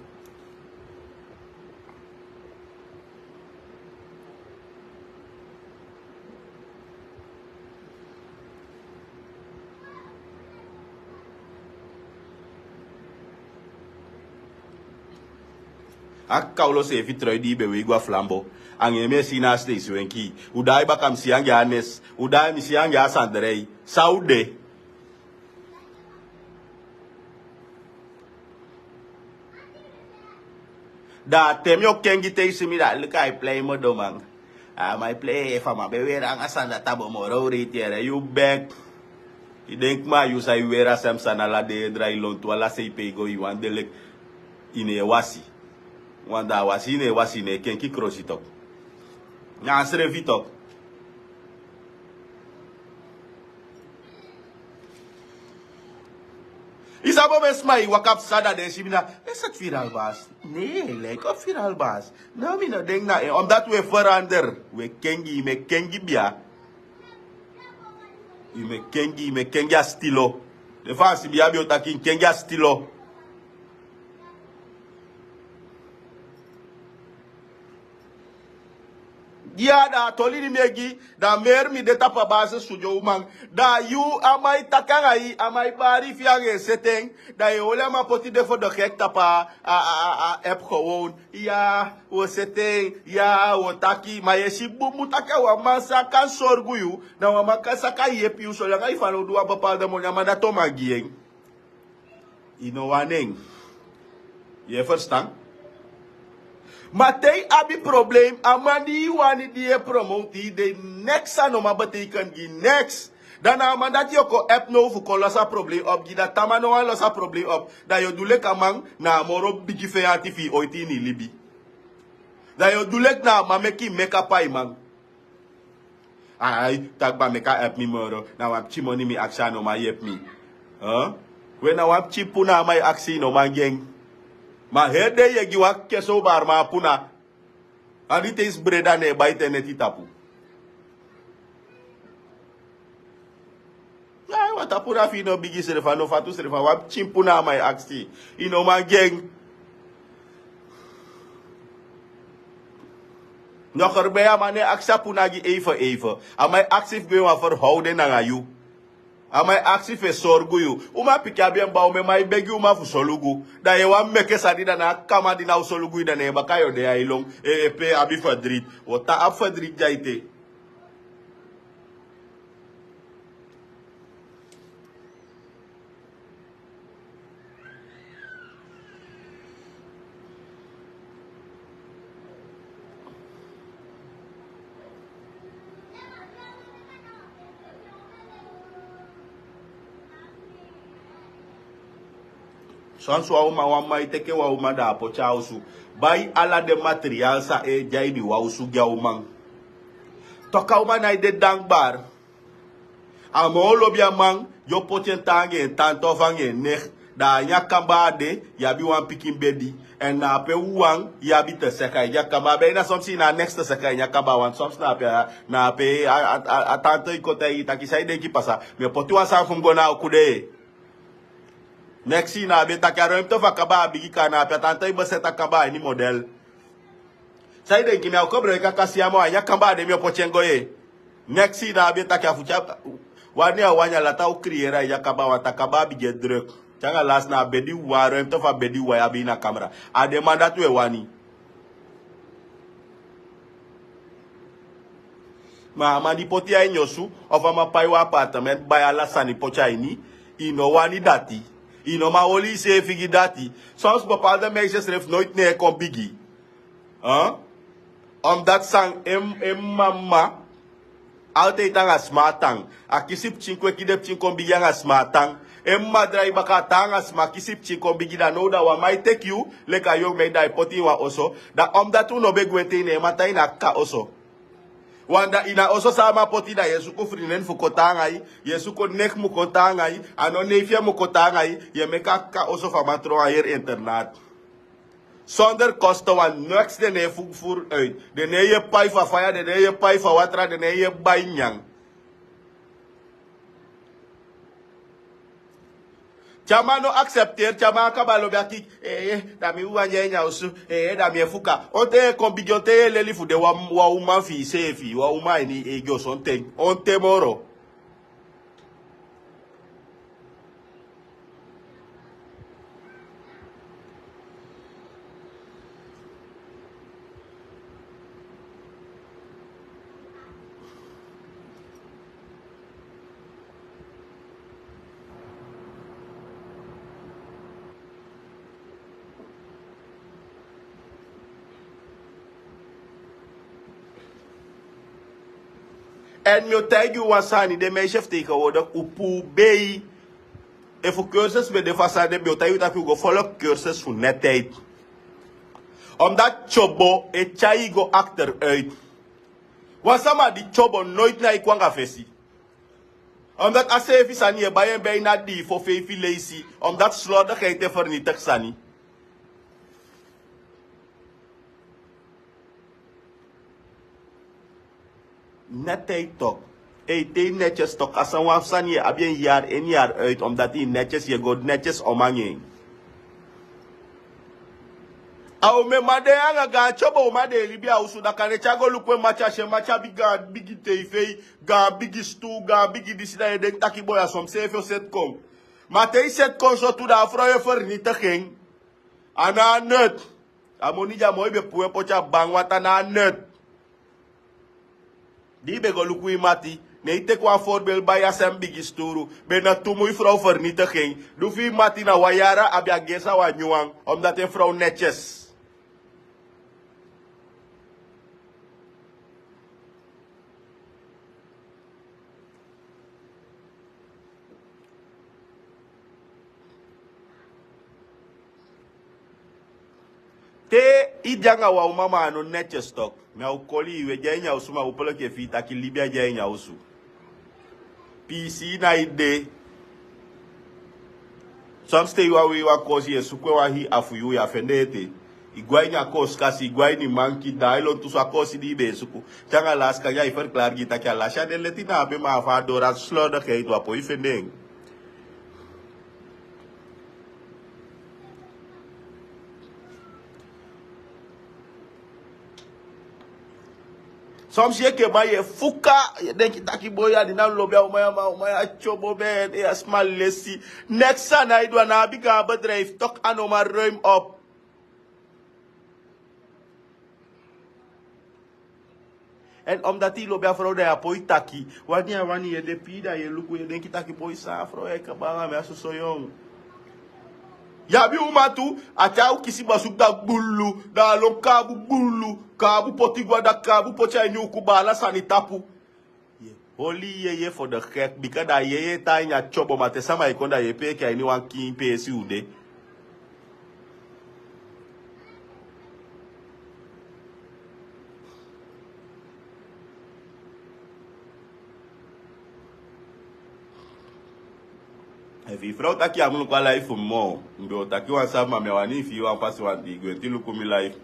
A kawlo seefi troi di i be wei go a flambo. Anga en mi e si na a steisi wenki. U daai baka mi si anga en a nes. U daai mi si anga en a sandrei. San u de? Da a ten mi o kengi te i si mi da luku ai plei modoman. A man e plei efu a man be weri anga sani dati a bo moro wreiti ere yu bek. I denki ma a yu san i weri a sem sani ala dei e drai lontu ala sei pe i go i wani de leki. I ne e wasi. Wan da a wasi i ne e wasi i ne e kenki krosi toku. Na a srefi toku. I sabi omen sma e waka psa da den si mi na. Eseti firi albas? Ne, yu e laiki ofu firi albas? No, mi no denki na en omdati wi e ferander. Wi e kengi yu mu e kengi bia. Yu mu e kengi yu mu e kengi a stilo. Den fa a si bia ben o taki yu kengi a stilo. Gi a da a toli di mi e gi. Da meri mi de tapu a basi sudyowman. Da yu a man e taki anga yu a man e bari yu fi yu anga en seti en. Da yu e oli a man poti de fo do hek tapu a a a a ep gewon. Ya wi o seti en. Ya wi o taki ma yu e si bunbun taki a wan man san kan sorgu yu. Na wan man kan san kan yepi yu solanga yu fanowdu wan bepalde moni a man dati o man gi en. I no wani en. Yu e ferstan? Ma te i abi problem a man di i wani di i e promoti i de neks a no man beteiken gi neks. Dan na a man dati yu o kon epi now fu kon losi a problem op gi dan te a man no wani losi a problem op dan yu o du leki a man. Na a moro bigi feyanti fu i oiti ini i libi. Dan yu o du leki na a man meki i meki a paiman. Ai taki ban meki a epi mi moro na wan pikin moni mi aksi a no man yepi mi. We na wan pikin puna a man e aksi i no man gi en. Ma heri dei yu e gi wan keso bari man a puna. A di te i si breda ne e bai te neti tapu. Ai wata puna fi i no bigi srefa no fatu srefa wan pikin puna a man e aksi i no man gi en. Noger ben a man no e aksi a puna gi eife eife. A man e aksi fu gwe wan ferhowden nanga yu. A man e aksi fu e sorgu yu. Uman pikin abi en ban uman e man e begi uman fu solugu. Da yu e wani meke sani da na a kama di na o solugu yu da na en baka yu o de ya e lon. E pe abi ferdrit. Wi o tan abi ferdrit dya ete. Sonsi wan uman wan man e teke wan uman da a poti a osu. Bai ala den material san e de a ini wan osu gi a uman. Toku a uman na e de dankbar. A moo lobi a man di o poti en tan anga en tanta ofu anga en nek. Da a ini a kamba a de. Yu abi wan pikin bedi. Èn na ape wan yu abi te seka ini a kamba a be ini a somsi na a neks te seka ini a kamba a wan somsi na ape na ape a tanta e kon taigi yu taki san yu denki pasa. Mi e poti wan sani fu mi go na a oku de. Neksi na a be taki a roimte fu a kamba a bigi kaa na ape a tanta e be seti a kamba a ini model. San yu denki mi a o kobro e kaka si a moo a ini a kamba a de mi o poti en go. Next thing na a be taki a fu tyari. Wani a wani a lata o kriyeri a ini a kaba wan ta kaba a bigin e druk. Te anga lasi na a bedi wan ruimte fu a bedi wan yu abi ini a kamera. A den man dati wi e wani. Ma a man di poti yu a ini osu, ofu a man pai wan apartement bai ala sani poti a ini. Yu no wani dati. Yu no man oli yuseefi gi dati. Soms bepaalde meisjes srefi noiti ne e kon bigi. Omdati san en mama altide anga sma a tan. A kisi pikin kweki den pikin kon bigi anga sma a tan. En mama drai baka a tan anga sma kisi pikin kon bigi da now da wan man e teki yu. Leki a yongu mei da a e poti ini wan oso. Da omdati un no be gwenti ini en man tan ini a kaka oso. Wan da ini a oso san a man poti da yu e suku frinen fu kon tan anga yu. Yu e suku neki mu kon tan anga yu. A no nei fi en mu kon tan anga yu. Yu e meki a kaka oso fu a man tron a heri internati. Sonder koste wan neks den ne e furu uit. Den ne e yepi pai fu a faya den ne e yepi pai fu a watra den ne e yepi bai nyan. Te a man no aksepteri te a man a kaba lobi a kiki. Da mi uwan di a ini a osu. Da mi e fuka onten yu e kon bigi onten yu e leli fu de wan uman fi yuseefi wan uman a ini yu eigi osu onten onten moro. En mi o taigi yu wan sani, den meisje fu tegenwoordig, u puu bei. Efu cursus ben de fu a sani de, mi o taigi yu taki u go follow cursus fu netheid. Omdat tyobo e tyai yu go achteruit. Wan sama di tyobo, nooit na e kon anga fesi. Omdat a seefi sani yu e bai en bijna dii fo feifi leisi. Omdat slordigheid e vernietig sani. Netheid toch. Ei, te yu netjes toch, a san wan sani yu e abi en yari in yari uit, omdat yu netjes, yu e go netjes om anga en. A uman man de anga gaan tyobo uman de e libi a osu, da kande te a go luku en mati, a si en mati abi gaan bigi tv, gaan bigi sutuu, gaan bigi disi, da yu e denki taki boi, a so mi seefi o seti kon. Ma te yu seti kon so tu, da a frow e vernietig en. A na a nut. A moni di a moi ben puu en poti a bank wata na a nut. Di yu ben go luku yu mati, ne yu teki wan voorbeeld, bai a sani bigi sutuu, ben na tu mun yu frow vernietig en. Di fu yu mati na wan yari a abi, a gersi a wan nyun wan, omdat en frow netjes. Te yu de anga wan uman, ma a no netjes toch. Mi a o koli yu, yu e de a ini a osu, ma hopelijk yu e fii taki libi á de a ini a osu. Piisii na yu de. Soms te yu wani wei wan kosi, yu e suku en wan hii afu yuu, yu á fende ete. Yu go a ini a kosi kasi, yu go a ini manki, da ai lontu so a kosi di yu be e suku. Te anga lasi kanya yu verklaar gi taki a lasi a de leti na a be, ma a fa a doro a slordigheid wi á poi fende en. Soms yu enke man yu e fuka, yu e denki taki boi, a di na lobi a uman ya, ma a uman ya tyobo, ben, yu e sma lesi. Next sani ai du, a ná abi gaan bedrijf toch, a no man ruim op. En omdat yu lobi a frow, da yu á poi taki. Wanneer, wanneer yu e de pii, da yu e luku, yu e denki taki boi, san a frow e kaba anga mi a soso yon. Yu abi uman tu, a te a o kisi basuku, da gbululu, da a lon kaabu gbululu, kaabu poti gwa, da kaabu poti a ini uku, baala sani tapu. Yu e holi yu yeye voor de gek, bika da yu yeye e tan a ini a tyobo, ma te sama e kon, da yu e peeki a ini wan kiin peesi u de. Efu yu frow taki a mu luku a live fu mi moo, mi be o taki wan sani, ma mi á wani yu fii wan fasi, want yu gwenti luku mi live.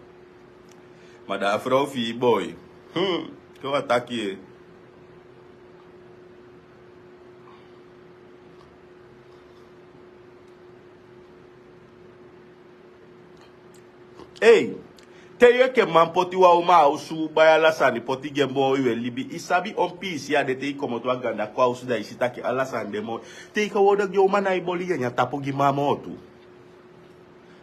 Ma da a frow fii boi. Hmm, kon wan taki ye. Ei, te yu enke man poti wan uman a osu, bai ala sani poti gi en, boi, yu e libi. Yu sabi on piisii a de, te yu komoto a ganda kon a osu, da yu si taki ala sani de moi. Tegenwoordig den uman nái boli nyanyan tapu gi man moo tu.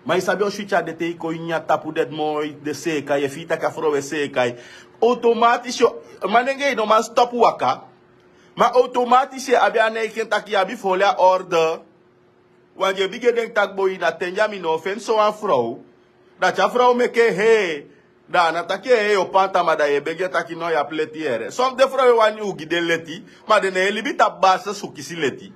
Ma yu sabi on switi a de, te yu kon nyan tapu de moi, den seeka yu, yu e fii taki a frow e seeka yu. Automatisch yu, manengee, yu no man stop waka. Ma automatisch yu e abi a neiging taki yu abi fu holi a orde. Want yu e bigin e denki taki boi, na ten di a mi no o feni sowan frow. Da te a frow meke hee, da a ná taki hee yu o panta, ma da yu e begi en taki no, yu abi leti here. Soms den frow e wani u gi den leti, ma den nái libi tapu basis fu kisi leti.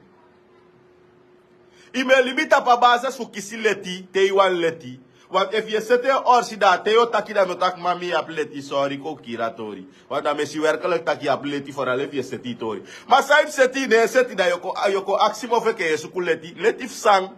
Yu mu e libi tapu a basis fu kisi leti, te yu wani leti. Want efu yu e seti en orsi, da te yu o taki, da mi o taki mami, yu abi leti, sorry, kon kiri a tori. Want da mi e si werkelijk taki yu abi leti, vooral efu yu e seti yu tori. Ma san yu mu seti, yu no e seti, da yu o kon, yu o kon aksi mi efu enke yu e suku leti. Leti fu san?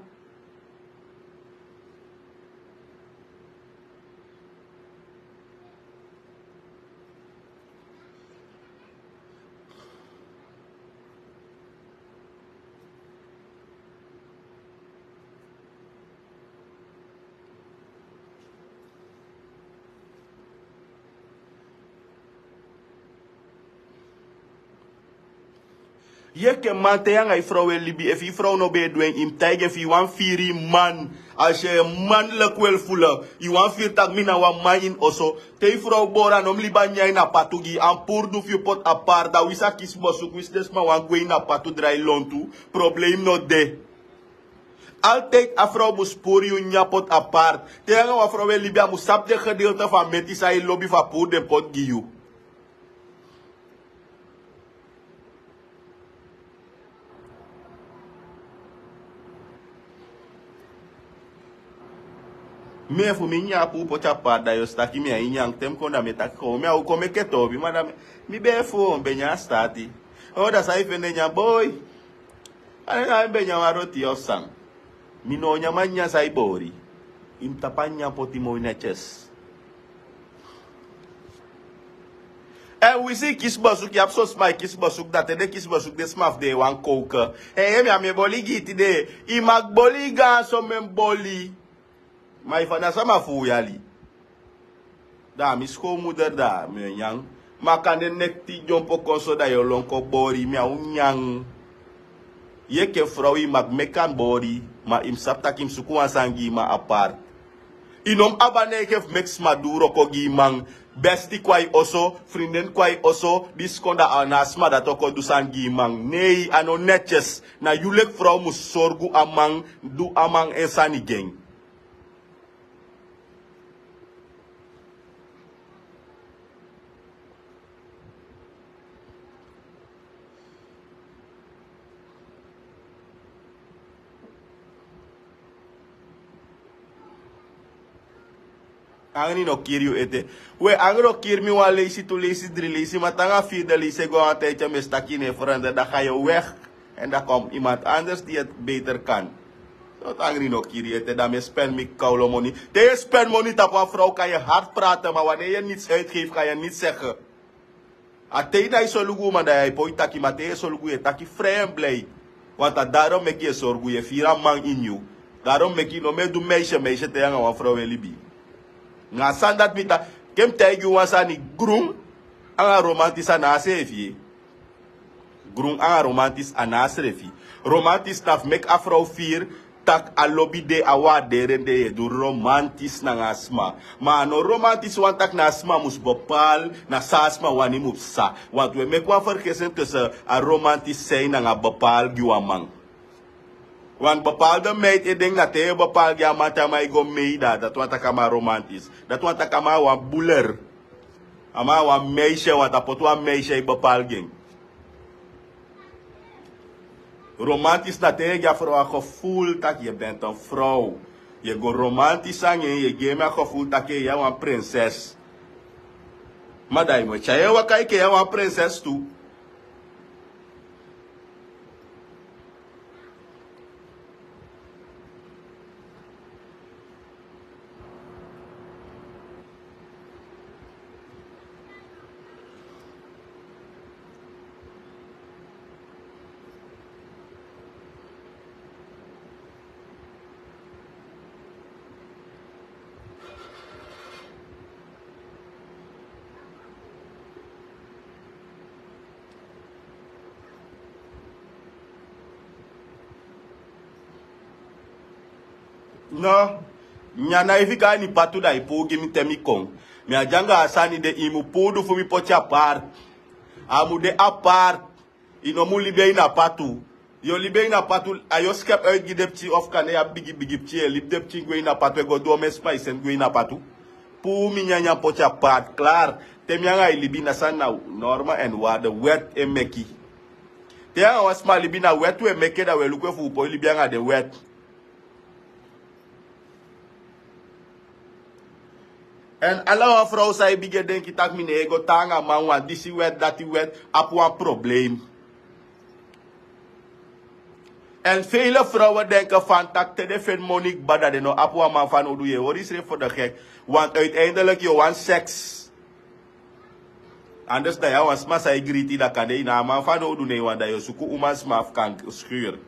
Yu enke man, te yu anga yu frow e libi, efu yu frow no be e du en, yu mu taigi en. Efu yu wani firi yu man, als je een mannelijk wil voelen, yu wani firi taki mi na wan man ini oso. Te yu frow bori, a no mu libi a nyanyan ini a patu gi yu, a mu puru du fu yu poti apart. Da winsi a kisi basuku, winsi den sma wani gwe ini a patu drai lontu, probleem no de. Altijd a frow mu puru yu nyanyan poti apart. Te yu anga wan frow e libi, a mu sabi den gedeelte fu a meti san yu lobi fu a puru den poti gi yu. Mi efu mi nyan a puu poti a paati da yu o si taki mi a ini nyan te mi kon da mi e taki kon mi a o kon meke toobi ma da mi ben e foo mi ben nyan a staati. O da san yu fende nyan boi. A den na mi ben nyan wan roti ya o san. Mi no o nyan man nyan san yu boori. I mu tapu a nyan poti moi netyes. Èn wi si i kisi bosuku yu abi son sma i kisi bosuku da te den kisi bosuku den sma fu den e wani kowke. Èn yu e mi a mi e boli gi i tide. I maki boli i gaan so mi en boli. Ma efu a na sama fu u yali da a mi sikowmuder da mi o nyan. Ma kande nekti dyompo kon so da yu o lon kon bori mi a o nyan. Yu enke frow i maki meki a mi bori. Ma i mu sabi tak' i mu suku wan sani gi i man apart. I no mu abi a neige fu meki sma du wroko gi i man. Besti kon a i oso, frinden kon a i oso. Disi kon da a na a sma dati o kon du sani gi i man. Nei a no netyes. Na yu leki frow mus sorgu a man. Du a man en sani gi en. Angri no kiri yu ete. We angri o kiri mi wan leisi tu leisi dri leisi ma te anga firi de leisi e go a wan taiti a mi e si taki yu no e feranderi daki a yu o wegi. Èn daki a o mus imandi anders di yu e beter kan. Soti angri no kiri yu ete da mi e spen mi kawlo moni. Te yu e spen moni tapu wan frow kan yu e hard prate ma wane yu e nitsi uitgefi kan yu e nitsi sege. A tei na yu solugu uman da yu a e poi taki ma te yu e solugu yu e taki frei èn blei. Wantu a darom meki yu e sorgu yu e firi a man ini yu. Darom meki yu no mu e du meisi meisi te yu anga wan frow e libi. Na a sani dati mi taki. Ke mi taigi yu wan sani. Grun anga romantis a na a seefi. Grun anga romantis a na a srefi. Romantis na fu meki a frow firi tak' a lobi de a warderi en den yu e du romantis nanga a sma. Ma a no romantis wani tak' na a sma mus bepaal. Na san a sma wani mus psa. Wantu wi e meki wan ferkesen tese a romantis sei nanga bepaal gi wan man. Wan bepaalde meiti e denki na te yu e bepaal gi a man te a man e go mei da dati wani taki a man romantis. Dati wani taki a man a wan buler. A man a wan meisi en wantu a poti wan meisi e bepaal gi en. Romantis na te yu e gi a frow a gefuul tak' yu e benti en frow. Yu e go romantis anga en yu e gi en mi a gefuul tak' yu e yu a wan prenses. Ma da yu mu e tyai en waka enke yu a wan prenses tu. No. Mi a na e fika a ini patu da i puu gi mi te mi kon. Mi a de anga a sani de i mu puu du fu mi poti a paati. A mu de a paati. I no mu libi en ini a patu. Yu o libi en ini a patu a yu o skepu uit gi den pikin ofu kande yu abi bigi bigi pikin yu e libi den pikin gwe ini a patu e go du omen sma i seni gwe ini a patu. Puu mi nyanyan poti a paati klari. Te mi anga i libi na sani na norma èn warde wèt e meki. Te yu anga wan sma libi na wèt wi e meke da wi e luku efu wi poi libi anga den wèt. Èn ala wan frow san e bigin e denki tak' mi no e go tan anga man wan disi wèt dati wèt abi wan problem. Èn feile frow e denki fan tak' te den feni moni kba da den no abi wan man fanowdu yu e hori yusrefi fu de gek. Want uiteindelik yu o wani seks. Anders da yu a wan sma san e griti da kande yu na a man fanowdu ne yu wani da yu o suku umansma fu kan skuru.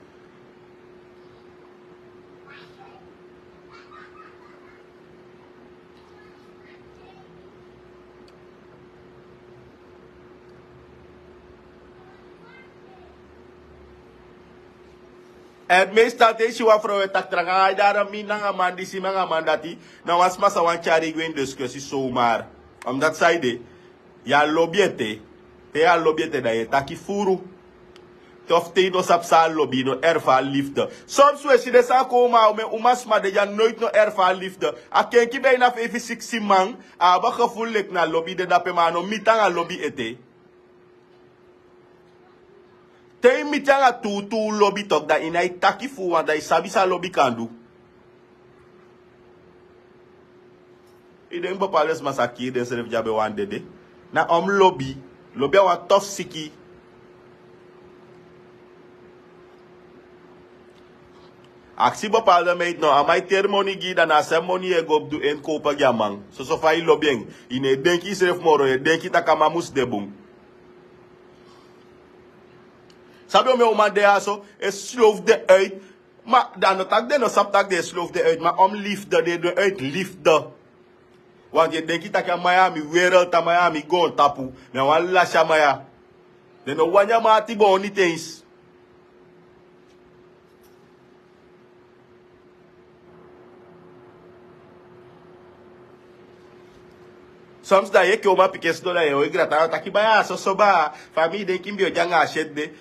Èn meestal te yu si wan frow e taki tranga ai dara mi nanga man disi mi anga man dati. Na wan sma sa wani tyari yu gwe ini diskusi sowmar. Omdati san yu de. Yu a lobi ete. Te yu a lobi ete da yu e taki furu. Te ofu te yu no sabi san a lobi yu no erfa a lifde. Soms wi e si den sani kon uman a umen umasma de di a noiti no erfa a lifde. A kenki ben ini a feifi siksi man. A abi a gefulu leki na lobi de dape ma a no miti anga lobi ete. Te i miti anga tuutuu lobi toki da i nái taki fu wan da i sabi san lobi kan du. Den bepaalde sma sa kii densrefi di a be wani dede. Na a mu lobi. Lobi a wan tofu siki. Aksi bepaalde meiti no, a man e teri moni gi yu, da na a srefi moni yu e go du en kowpa gi a man. Soso fa yu lobi en. Yu no e denki yusrefi moro, yu e denki tak' a man mus de bun. Sabi omeni uman de ya so, e slow den uit. Ma dan no taki den no sabi taki den e slow den uit, ma om liefde, den e du en uit liefde. Want yu e denki taki a man ya na mi wereld, a man ya na mi goontapu. Mi á wani lasi a man ya. Den no wani a man ati boon niti eens. Soms da yu e ke uman pikin sidon, da yu e hoi grata, taki baya, soso baya, fa mi denki mi be o de anga a seti de.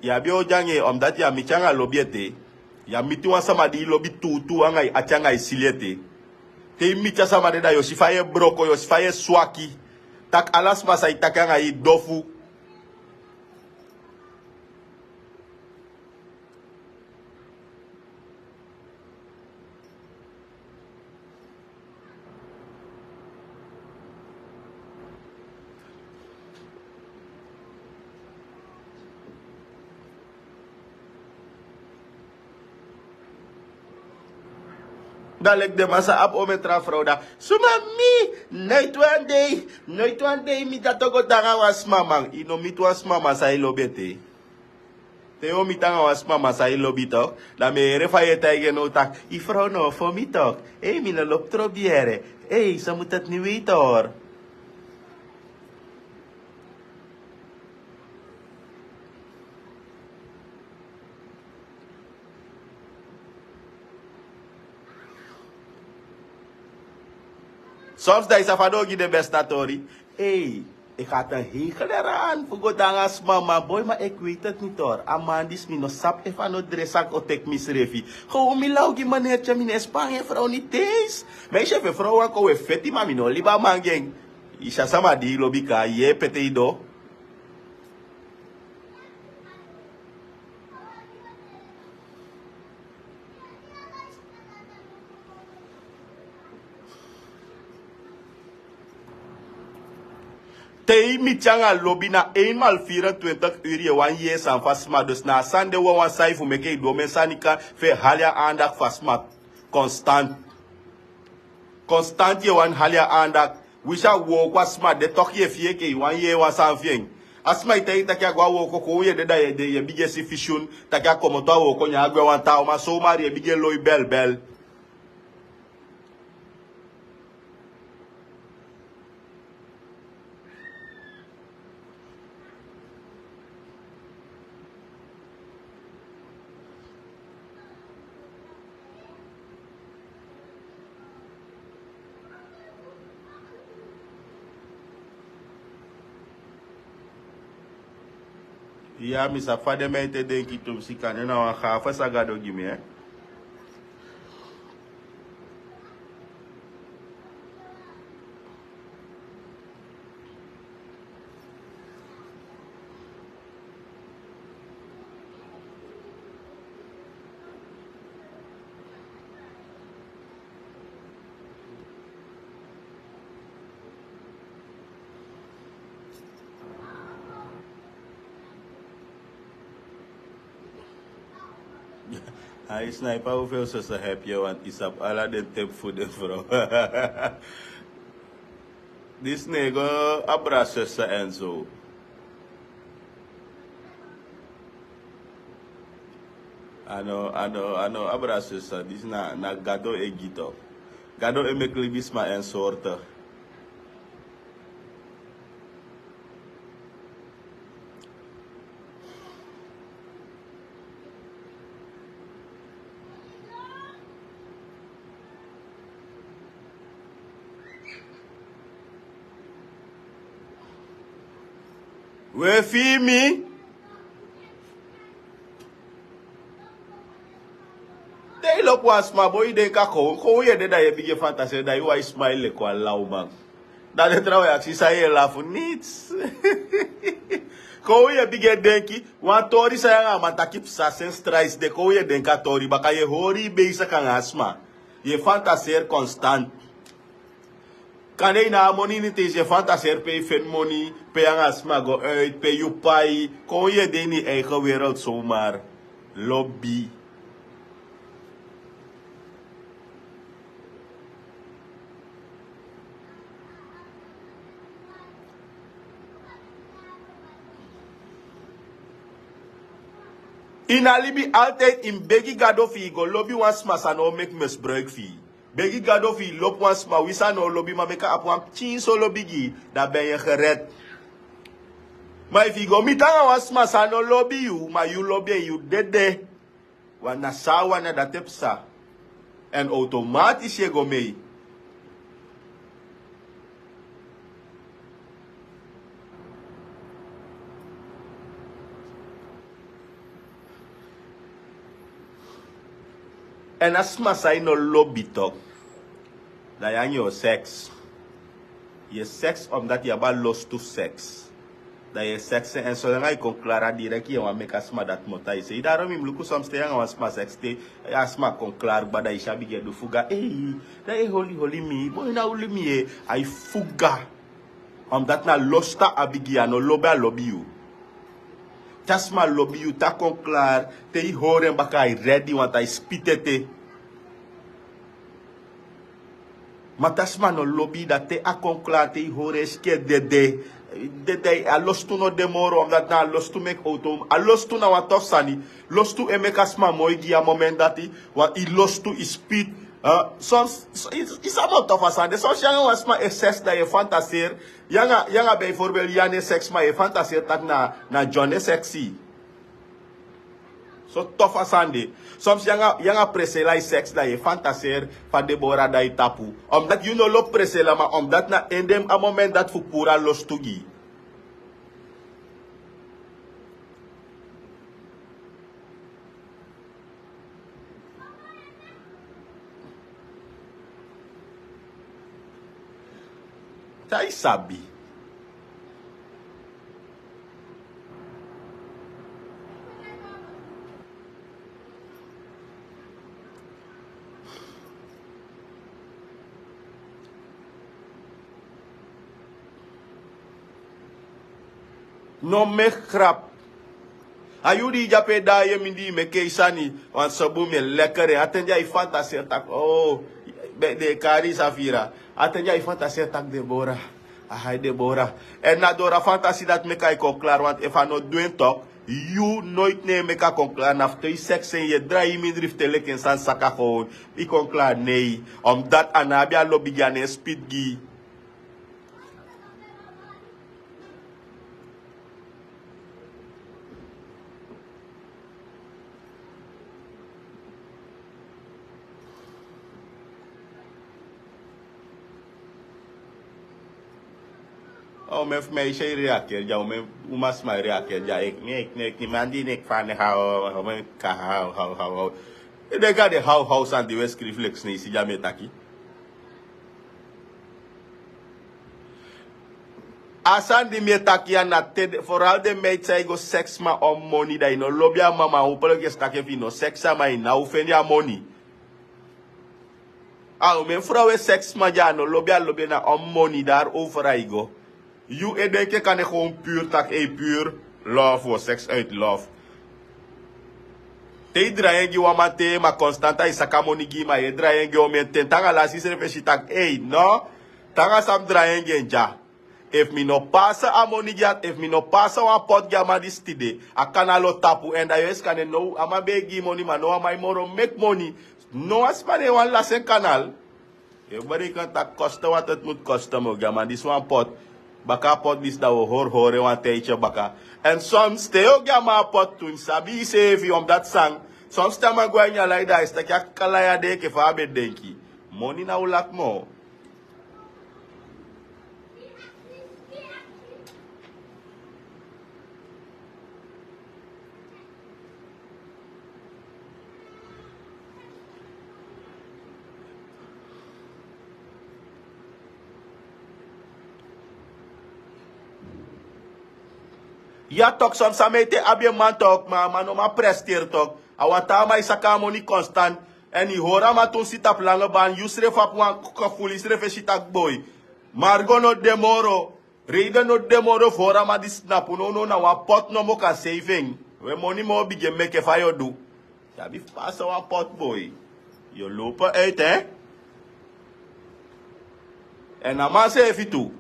Yu á be o de anga en, omdat yu á miti anga lobi ete. Yu á miti wan sama di yu lobi tuutuu anga yu ati anga yu sili ete. Te yu miti a sama de, da yu o si fa yu e broko, yu o si fa yu e swaki. Taki ala sma san e taki anga yu dofu. Dan leki den man sa abi omen tra frow, da suma mi, noiti wan dei, noiti wan dei mi dati o go de anga wan sma man. Yu no miti wan sma man san yu lobi ete. Te yu o miti anga wan sma man san yu lobi tok, da mi e yere fa yu e taigi en now taki, yu frow no o fon mi tok. Ei, mi no lobi trobi yere. Ei, so moet het niet weten hoor. Soms dan yu sa fadon gi den beste tori. Ei, ik had een hekel eraan fu go de anga sma man, boy, maar ik weet het niet hoor. A man disi, mi no sabi efu a no dresak o teki misrefi. Gewoon mi law gi meneertje, mi no e span en vrouw niet eens. Meisje, efu en vrouw wan kon, we feti, ma mi no libi a man gi en. Yu si a sama di yu lobi, kan yu yee pe te yu doo. Te yu miti anga lobi, na eenmaal vierentwintig uur yu e wani yee sani fu a sma. Dus na a sani de wawan sai fu meke yu du omen sani kan fu e hali a aandacht fu a sma. Constant. Constant yu e wani hali a aandacht. Winsi a wooko a sma de, toch yu e fii enke yu wani yee wan sani fi en. A sma e taigi yu taki a go a wooko, kon yu ede, da yu e de, yu e bigin e si visioen taki a komoto a wooko, ne a gwe a wan taa uman, so mari yu e bigin e lon yu belbel. Ya, mi sa fa den man ete denki tumsi, kande na wan gaave san Gado gi mi, hè. Ai, Sniper, hoeveel zussen heb je? Want Isab, ala den tep fu den vrouw. Disi nego abra zussen en zo. Ano, ano, ano, abra zussen. Disi na, na Gado e gi tok. Gado e meki libisma en sorte. We fii mi. Te yu lobi wan sma, boi, yu denki a kon, kon yu ede, da yu e bigin fantaseri, da yu wai smile leki wan lawman. Da den trawan e aksi san yu e lafu, niets. Kon yu e bigin e denki wan tori san yu anga a man taki psa, sensi traisi de, kon yu e denki a tori baka, yu e hori yu bezig anga a sma. Yu e fantaseri constant. Kande ini a moni ini te yu si e fantaseri pe yu feni moni, pe yu anga sma go uit, pe yu pai. Kon yu e de ini yu eigen wereld somar. Lobi. Ini a libi altide yu mus begi gado fu yu go lobi wan sma san no o meki misbruik fu yu. Begi gado fu yu lobi wan sma wi san no o lobi ma meki a abi wan pikin so lobi gi yu. Dan ben yu gered. Ma efu yu go miti anga wan sma san no lobi yu ma yu lobi en yu dede. Wan na san a wan na dati e psa. Èn automatis yu e go mei. Èn a sma san yu no lobi tok. Dan yu anga yu o seks. Yu e seks omdati yu abi a lostu seks. Dan yu e seks en èn solanga yu kon klari a direkti yu e wani meki a sma dati mota yu sei darom yu mus luku soms te yu anga wan sma seks te a sma kon klari kba dan yu si a bigin e du fuga ei. Dan yu e holi holi mi boi na holi mi ye. Ai fuga. Omdati na lostu a abi gi yu a no lobi a lobi yu. Te a sma lobi yu te a kon klari te yu hori en baka ai redi wantu ai spiti ete. Ma te a sma no lobi yu dati te a kon klari te yu hori en skin e dede. Dede a lostu no de moro omdati na a lostu meki owto a lostu na wan tofu sani. Lostu e meki a sma moi gi yu a moment dati. Wan yu lostu yu spiti. Soms yu sabi wan tofu a sani de soms yu anga wan sma e seks dan yu e fantaseri. Yu anga ben yu forbel yu anga en seks ma yu e fantaseri taki na john e seksi. So tofu a sani de. Soms yu anga presela e seks dan yu e fantaseri fa debora dan yu tapu. Omdati yu no lobi presela ma omdati na en de a moment dati fu puru a lostu gi yu. San yu sabi? No meki grap. A yu di yu de ape e daai yu e mindii yu meke yu sani. Wan sobu mi e leker en a ten di a e fantaseri taki den e kari yu safira. A ten di a e fantaseri taki debora. Ahai debora. Èn na doro a fantasi dati meke a e kon klari want efu a no du en tok yu noiti ne en meke a kon klari na fu te yu seks en yu e drai yu mindri fu te leki en sani saka gown. Yu kon klari nei. Omdati a no abi a lobi gi a no en spiti gi yu. Omen fu mi a isi e reageer dya omen uman sma e reageer dya eki mi eki mi eki mi man di neki fan haw omen ka haw haw haw haw. Yu de gade haw haw sani di wi e skrifi leki sneisi dya mi e taki. A sani di mi e taki ya na te foral den meiti san e go seks ma on moni da yu no lobi a mama a un poloki e si taki efu yu no seks a man yu na un feni a moni. A un men frow e seks ma di a no lobi a lobi en na on moni dari over a yu go. Yu e denki e kan de gown puru taki ei puru lof wi o seks uiti lof. Te yu drai en gi wan man te ma konstant a yu saka moni gi yu ma yu e drai en gi omen ten te anga lasi yusrefi e si taki ei no. Te anga san mi drai en gi en dya. Efu mi no pasa a moni gi a efu mi no pasa wan pot gi a man disi tide a kanal o tapu èn da yu e skan en now a man ben e gi yu moni ma now a man e moro meki moni. Now a sma no e wani lasi en kanal. Yu e bari yu kan taki koste wati eti mutu koste mi o gi a man disi wan pot. Baka a pot disi da wi o hori hori en wan taiti baka. Èn soms te yu o gi a man a pot tu yu mus sabi yuseefi omdati san. Soms te a man gwe a ini a lai da a e si taki a kala ya de enke fa a ben denki. Moni na un laki moo. Ya tok son san mi e te abi en man tok ma a man no man presteri tok. A wan taa man e saka a moni konstant. Èn yu hori a man tu un si tapu lange ban yusrefi abi wan kofuli yusrefi e si taki boi. Margo no de moro. Reide no de moro fu ora man di snapu nownow na wan pot nomo kan seifi en. We moni moo bigin meke fa yu o du. Yu abi fu paasa wan pot boi. Yu o luupu en ete. Èn a man seefi tu.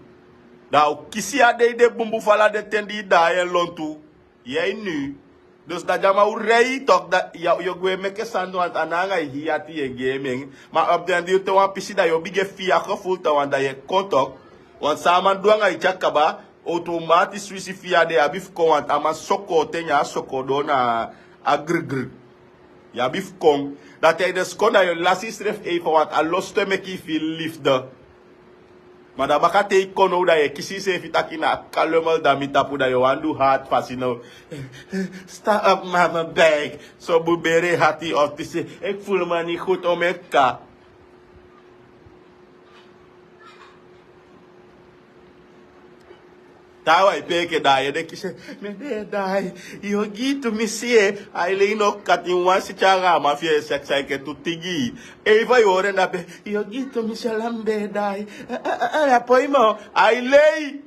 Da a o kisi a dei de bunbun fu ala den ten di i daai en lontu. Yei nu. Dus da di a man o rei tok da yu o gwe meke sani wantu a na anga i hii ati yu e gi en mi en. Ma op den di te wan pisi da yu o bigin e fii a gefulu tawan da yu e kon tok. Wantu san a man du anga i te a kaba. Owtomatis wisi fii a de yu abi fu kon wantu a man soko te nyan a soko doo na a grigri. Yu abi fu kon. Da te i de sikon da yu o lasi yusrefi ei fa wantu a lostu e meke i fii lifde. Ma da baka te i kon now da yu e kisi iseefi taki na a kalemel da mi tapu da yu o wani du haati fasi now. Sta op mama bek. So bun bere hati of ti se ek fulu mani gudu o meki ka. Taawan e peeke daai e de kisi en. Mi e de daai. Yu o gi tu mi si e. Ai lei no kati wan si tyanga a man fi en seksi ai ke tu tigi. Ei fa yu hori en dape. Yu o gi tu mi si ala mi be e daai. Ala poi moo. Ai lei.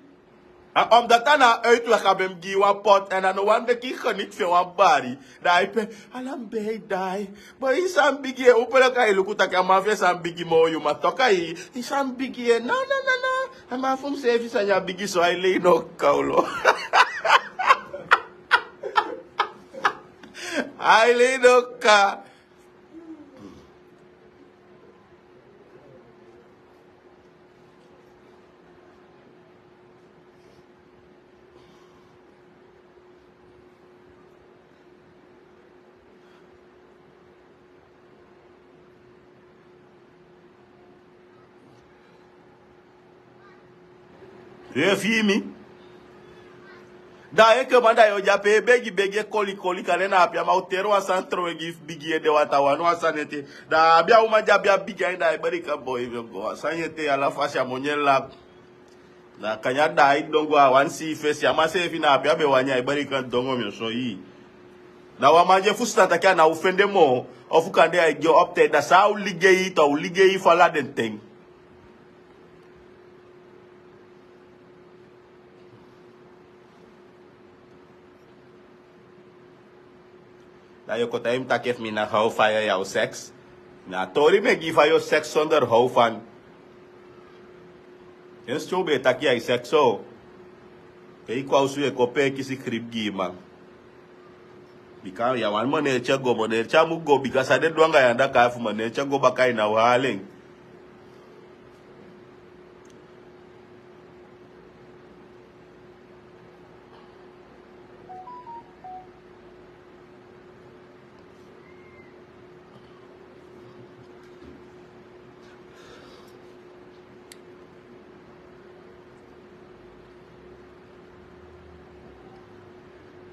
A om dati a na a uitu laka ben mi gi wan pot èn a no wani meki i geniti fi en wan bari. Da ai pe. Ala mi be e daai. Bo i san bigi e upele ka i luku taki a man fi en san bigi moo yu ma toka i i san bigi e na na na na. A man fu mi seefi san ya bigi so ai lei no ka olo. Ai lei no ka. Yu e fii mi? Da a enke man da yu o de ape e begi begi e koli koli kande na ape a man o teri wan sani trowe gi fu bigi ede wata wani wan sani ete. Da a abi a uman di abi a bigi ain da a e bari kan boi yu o go wan sani ete ala fasi a moni e labu. Na a kanya daai dongo a wani si i fesi a man seefi na a be a be wani a e bari kan dongo mi o soi i. Na wan man di e fusutan taki a na u fende moo. Ofu kande a e gi o optei da san a u ligei tu a u ligei fu ala den ten. Da yu o kon taigi mi taki efu mi na how faya yu a o seks. Na a tori mi e gi fa yu o seks sonder how fan. Yu e ston be e taki yu a e seks so. Te i kon a osu yu e kon pee kisi gribi gi i man. Bika yu a wani monelti e go monelti a mu go bika san den du anga yu anda kaa fu monelti e go baka ini a wi hali en.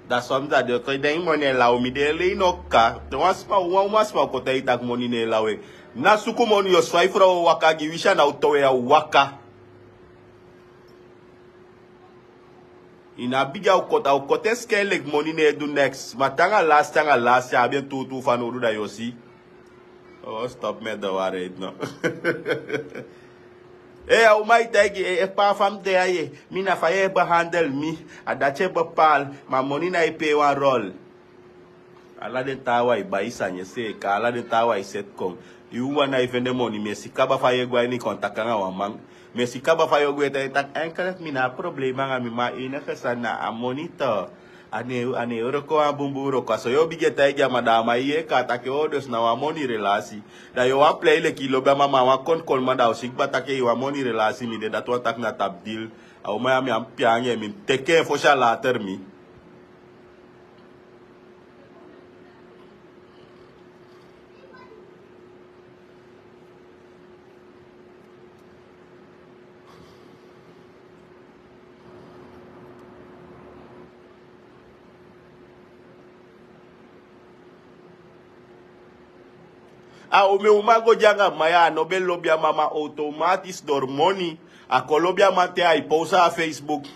Da somi da den o kon den moni e law mi den e lei no ka. Den wan sma wan uman sma o kon taigi taki moni no e law en. Na suku moni yu o swaifra o waka gi wisi a na o towe a waka. I na bigi a o koti a o koti en sken leki moni no e du neks ma te anga lasti anga lasti a abi en tuutuu fanowdu da yu o si. O stop mi e dowari eti no. Ee a uman e taigi en efu paa fa mi de ya ye. Mi na fa yu e behandel mi. A dati e bepaal. Ma moni na e pee wan rol. Ala den taawan e bai sani e seeka ala den taawan e seti kon. Yu uman na e fende moni mi e si kaba fa yu e go a ini kontaki anga wan man. Mi e si kaba fa yu o go e taigi taki enkel efu mi na a problema anga mi ma a enige sani na a moni to. A no e wroko wan bunbun wroko a so yu o bigin e taigi a man da a man e yee kaa taki oo dus na wan moni relasi. Da yu o wani plei leki i lobi a man ma a wan konkoni man da a o si kba taki yu wan moni relasi mi de dati wani taki na tapu dil. A uman ya mi á mu pee anga en mi mu teke en fosi a later mi. A o mi uman go de anga man ya a no be lobi a man ma automatis dori moni. A kon lobi a man te ai powsa a facebook.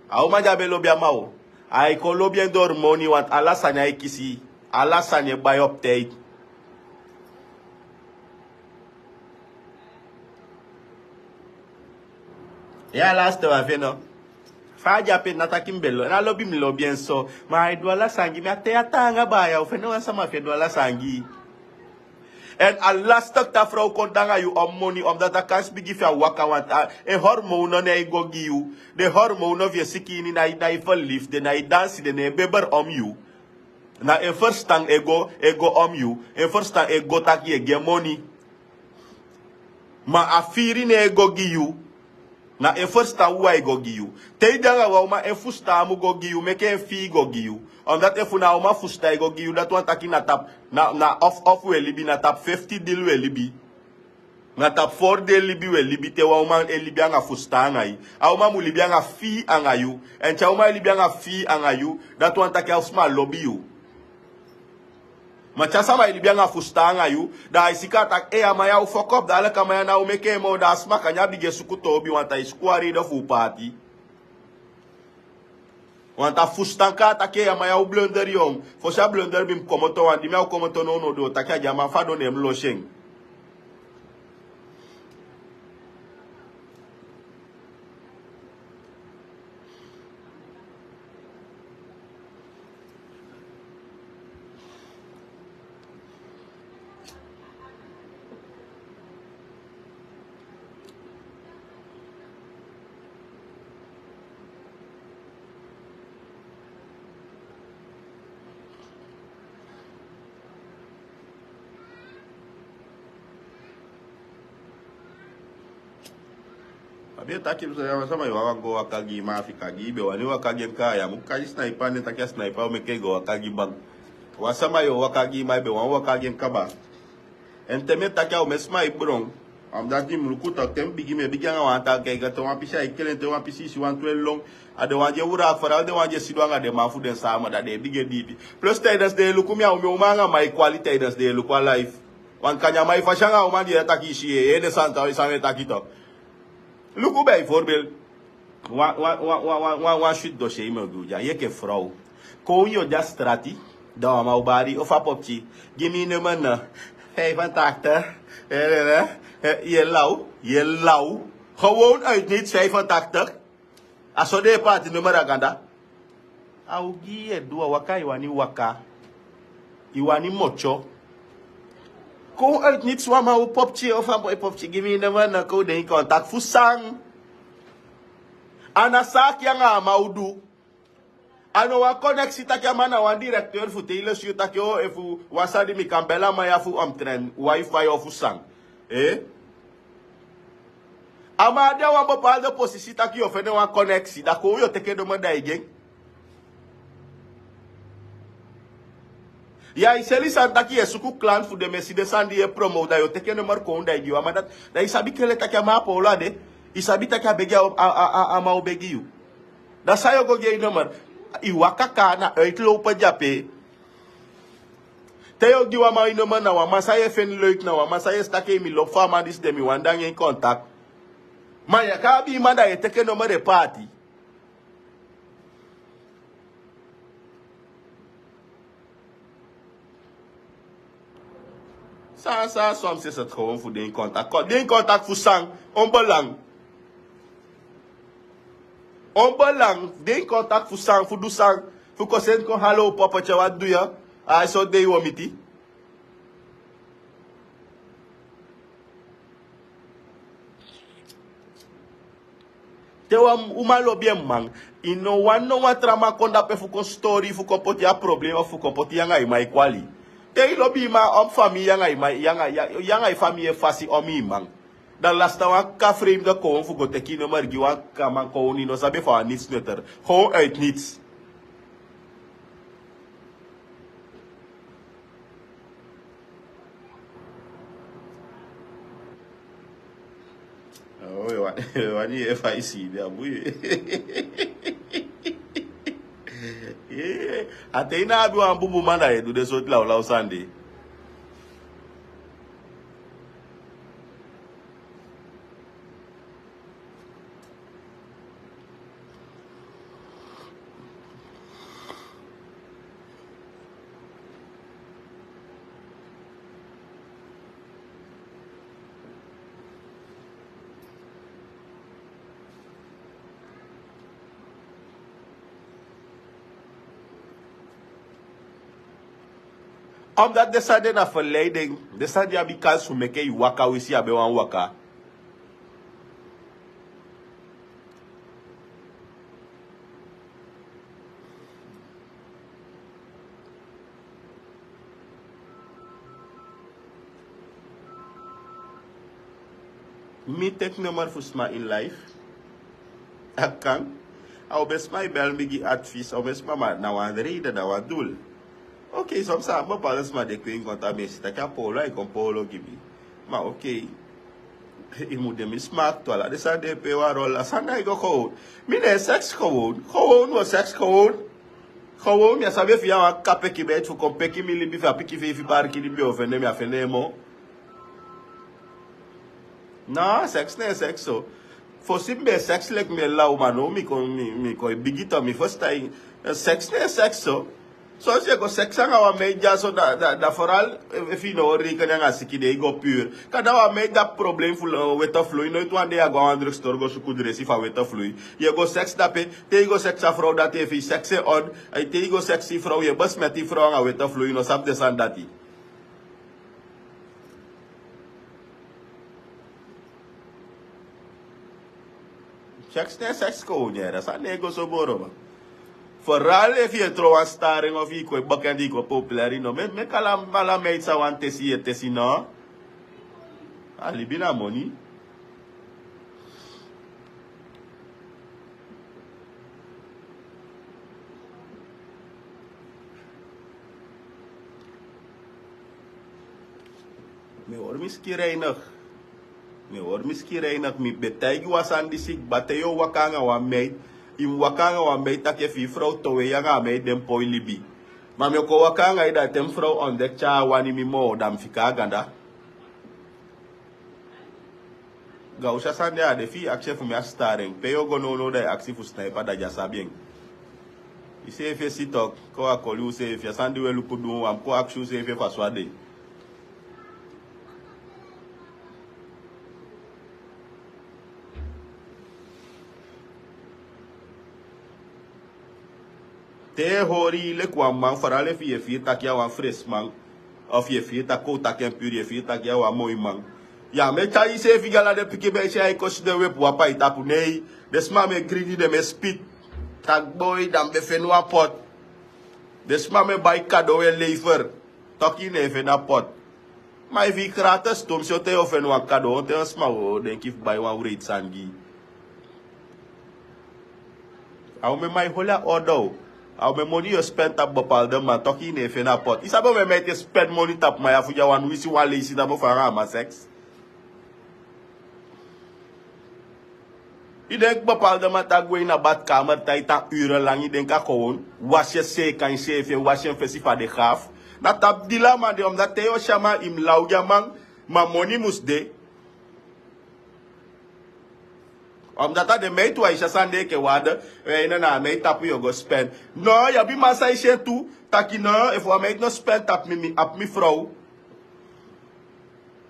A uman di a be lobi a man o. Ai kon lobi en dori moni wantu ala sani ai kisi. Ala sani e bai optei. Ya, laste wan feno. Fa a de ape, na taki mi be lo-, na lobi mi lobi en so. Ma a e du ala sani gi mi, a te a taanga baya, u fende wan sama fu e du ala sani gi. En a lastig taki a frow kon de anga yu om moni, omdat a kansi bigi fu a waka, want a, en hormonen na e go gi yu. Den hormonen fu yu sikin ini na e, na e verliefd, den na e dansi, den na e beber om yu. Na en verstan e go, e go om yu. En verstan e go taki yu e gi en moni. Ma a firi na e go gi yu. Na en verstan wawan e go gi yu. Te i de anga wan uman, en fusutan mu go gi yu, meke en fii go gi yu. Omdat efu na a uman fusutan e go gi yu, dati wani taki na tapu, na, na of, of u e libi na tapu fifty dil u e libi. Na tapu fori dei libi u e libi, te wan uman e libi anga fusutan anga yu. A uman mu libi anga fii anga yu. En te a uman e libi anga fii anga yu, dati wani taki a sma lobi yu. Ma te a sama e libi anga fusutan anga yu, da a e si kon a taki, e, a man ya o fokop, da ala kaman ya na o meke en moo, da a sma kan nyan bigin e suku toobi, want a e suku wan reide fu u paati. Want a fusutan kon a taki, e, a man ya o blunder yu. Fosi a blunder, mi mu komoto, want di mi o komoto nownow, den o taki a di a man fadon, ne mi losi en. A be taki mi so, ya, wan sama e wawan go waka gi i, ma a fika gi i, i be wani waka gi en kaa, ya mu kai sniper, ne taki a sniper o meke i go waka gi bang. Wan sama e waka gi i, ma i be wani waka gi en kaba. En te mi e taki a omen sma e bron. A mu dati mi luku taki te mi bigin, mi e bigin anga wan taki, a e go te wan pisi a e kelen, te wan pisi i si wantu e lon. A den wan di e wraka, vooral den wan di e sidon anga den man fu den sama, da den e bigin e diipi. Plus tijdens den e luku mi, a omen uman anga man e kwali tijdens den e luku a live. Want kande a man e fasi anga a uman di e taki i si, e, e, den sani san mi e taki toch. Luku bijvoorbeeld, wan, wan, wan switi dossier mi o gi u dya, yu enke frow. Kon yu o de a strati, da wan man o bari yu, o fa popki, gi mi nummer no, vijfentachtig, eh, eh, eh, eh, yu e law, yu e law. Gewoon uit niets, vijfentachtig. A so den e paati nummer a ganda. A o gi yu e du a waka, i wani waka. I wani motyo. Kon uit niets wan man o popki, o fa popki, gi mi nummer no, kon u de in contact fu san. A na saki anga a man o du. A no wan koneksi taki a man na wan directeur fu Telesur taki o, efu wan sani mi kan bel a man ya fu omtrent wifi ofu san. Eh? A man de a wan bepaalde posisi taki yu o fende wan koneksi, da kon yu o teke nummer da i gi en. Ya, i seli sani taki yu e suku klanti fu den, mi e si den sani di yu e promote, da yu o teke nummer kon da i gi wan man dati. Da i sabi kele taki a man a polo a de. I sabi taki a begi a, a, a, a man o begi yu. Da san yu o go gi en nummer? I waka kaa na uitlopen dyape. Te yu o gi wan man i nummer, na wan man san yu e feni leuk, na wan man san yu e si taki mi lobi fu a man disi de, mi wani de anga en in contact. Ma yu e kon abi i man da yu e teke nummer e paati. San, san, san mi sesi, het gewoon fu de in contact. Kon de in contact fu san, onbelang. Onbelang, de in contact fu san, fu du san, fu kon seni kon halo popotye, wat du yu? A so de yu o miti. Te wan uman lobi en man, i no wani no wan tra man kon dape fu kon stori, fu kon poti a problema, fu kon poti yu anga i man e kwali. Te i lobi i man, om famii yu anga i man, yu anga, yu anga i famii e fasi om i man. Da lastan wan kaka vreemde kon fu go teki i nummer gi wan kaka man kon, i no sabi fa wan nietsnutter. Gewoon uit niets. Oh, yu wa-, yu wani e fa i si de a bui. Eh, a te i na abi wan bubu man da yu e du den sortu lawlaw sani de. Omdat den sani de na verleiding. Den sani de abi kans fu meke yu waka winsi yu abi wan waka. Mi teki nummer fu sma in life. A kan. A o ben sma e bel mi gi advies, a o ben sma, ma na wan reden, na wan doel. Oké, soms a bepaalde sma de kwin kon taki mi e si taki a polo, a e kon polo gi mi. Ma oké. Yu mu de mi sma aktual, a de sani de pe wan rol, a sani na e go gewoon. Mi na e seks gewoon. Gewoon, no seks gewoon. Gewoon, mi á sabi efu yu a wan kapeki beti fu kon peki mi libi fu a piki feifi barki di mi be o fende, mi á fende en moo. Na seks na e seks so. Fosi mi be seks leki mi e law, ma now mi kon, mi, mi kon e bigi tan, mi fosi tai. Seks na e seks so. Sonsi yu e go seks anga wan meid dyaso, da, da, da vooral efu yu no o reikeni anga siki de, yu go puur. Kande wan meid de a problem fu, eh, wete vloei, noiti wan dei yu a go a wan drugstore go suku dresi fu a wete vloei. Yu e go seks dape, te yu go seks a vrouw dati, efu yu seks en on, eh, te yu go seks yu vrouw, yu e besmeti yu vrouw anga wete vloei, yu no sabi den sani dati. Seks na e seks gewoon, yere, a sani na e go so, boro, man. Vooral efu yu e tron wan staring of yu kon e bekend, yu kon populair, yu no. Meki, meki ala, ala meid sa wani tesi yu, e tesi, no. A libi na moni. Mi hori mi skin reinig. Mi hori mi skin reinig, mi be taigi wan sani disi kba. Te yu o waka anga wan meid, yu mu waka anga wan meid taki efu yu vrouw towe yu anga a meid den poi libi. Ma mi o kon waka anga yu, da te mi vrouw ondek tyari a wani mi moo, da mi fika a ganda. Gawsi, a sani de a de fi yu aksi en fu mi a staring. Pe yu o go nownow da yu aksi fu Sniper, da yu á sabi en. Yuseefi e si tok, kon a koli useefi, a sani di wi e luku du, wan kon aksi useefi efu a so a de. Te yu e hori leki wan man, vooral efu yu e firi taki yu a wan fresiman, of yu e firi taki kon taki en puru, yu e firi taki yu a wan moi man. Yu á mu e tyari yuseefi gi ala den pikin meisje, ai, kon sidon e wepi wapu a yu tapu, nei. Den sma mu e gridi, den mu e spiti. Taki boi, da mi be feni wan pot. Den sma mu e bai kado, e lever. Toki yu no e feni a pot. Ma efu yu gratis tu, mi si on ten yu o feni wan kado, on ten wan sma o denki fu bai wan wreiti sani gi yu. A uman e holi a ordo. A uman, moni yu o spen tapu bepaalde man, toki yu no e feni a pot. Yu sabi uman meid e spen moni tapu man ya fu gi a wan winsi wan leisi, dan mi o fanga a man seks. Yu denki bepaalde man taki gwe ini a badkamer, tai tan uren lang, yu denki a kon wasi en seeka, enseefi e wasi en fesi fu a de gaaf. Na tapu dila man de, omdat te yu o si a man, yu mu law gi a man, ma moni mus de. Omdat a de meid wan, yu si a sani de enke waarde, eh, na a meid tapu yu o go spen. No, yu abi man san e si en tu, taki no, efu wan meid no spen tapu mi, mi abi mi vrouw.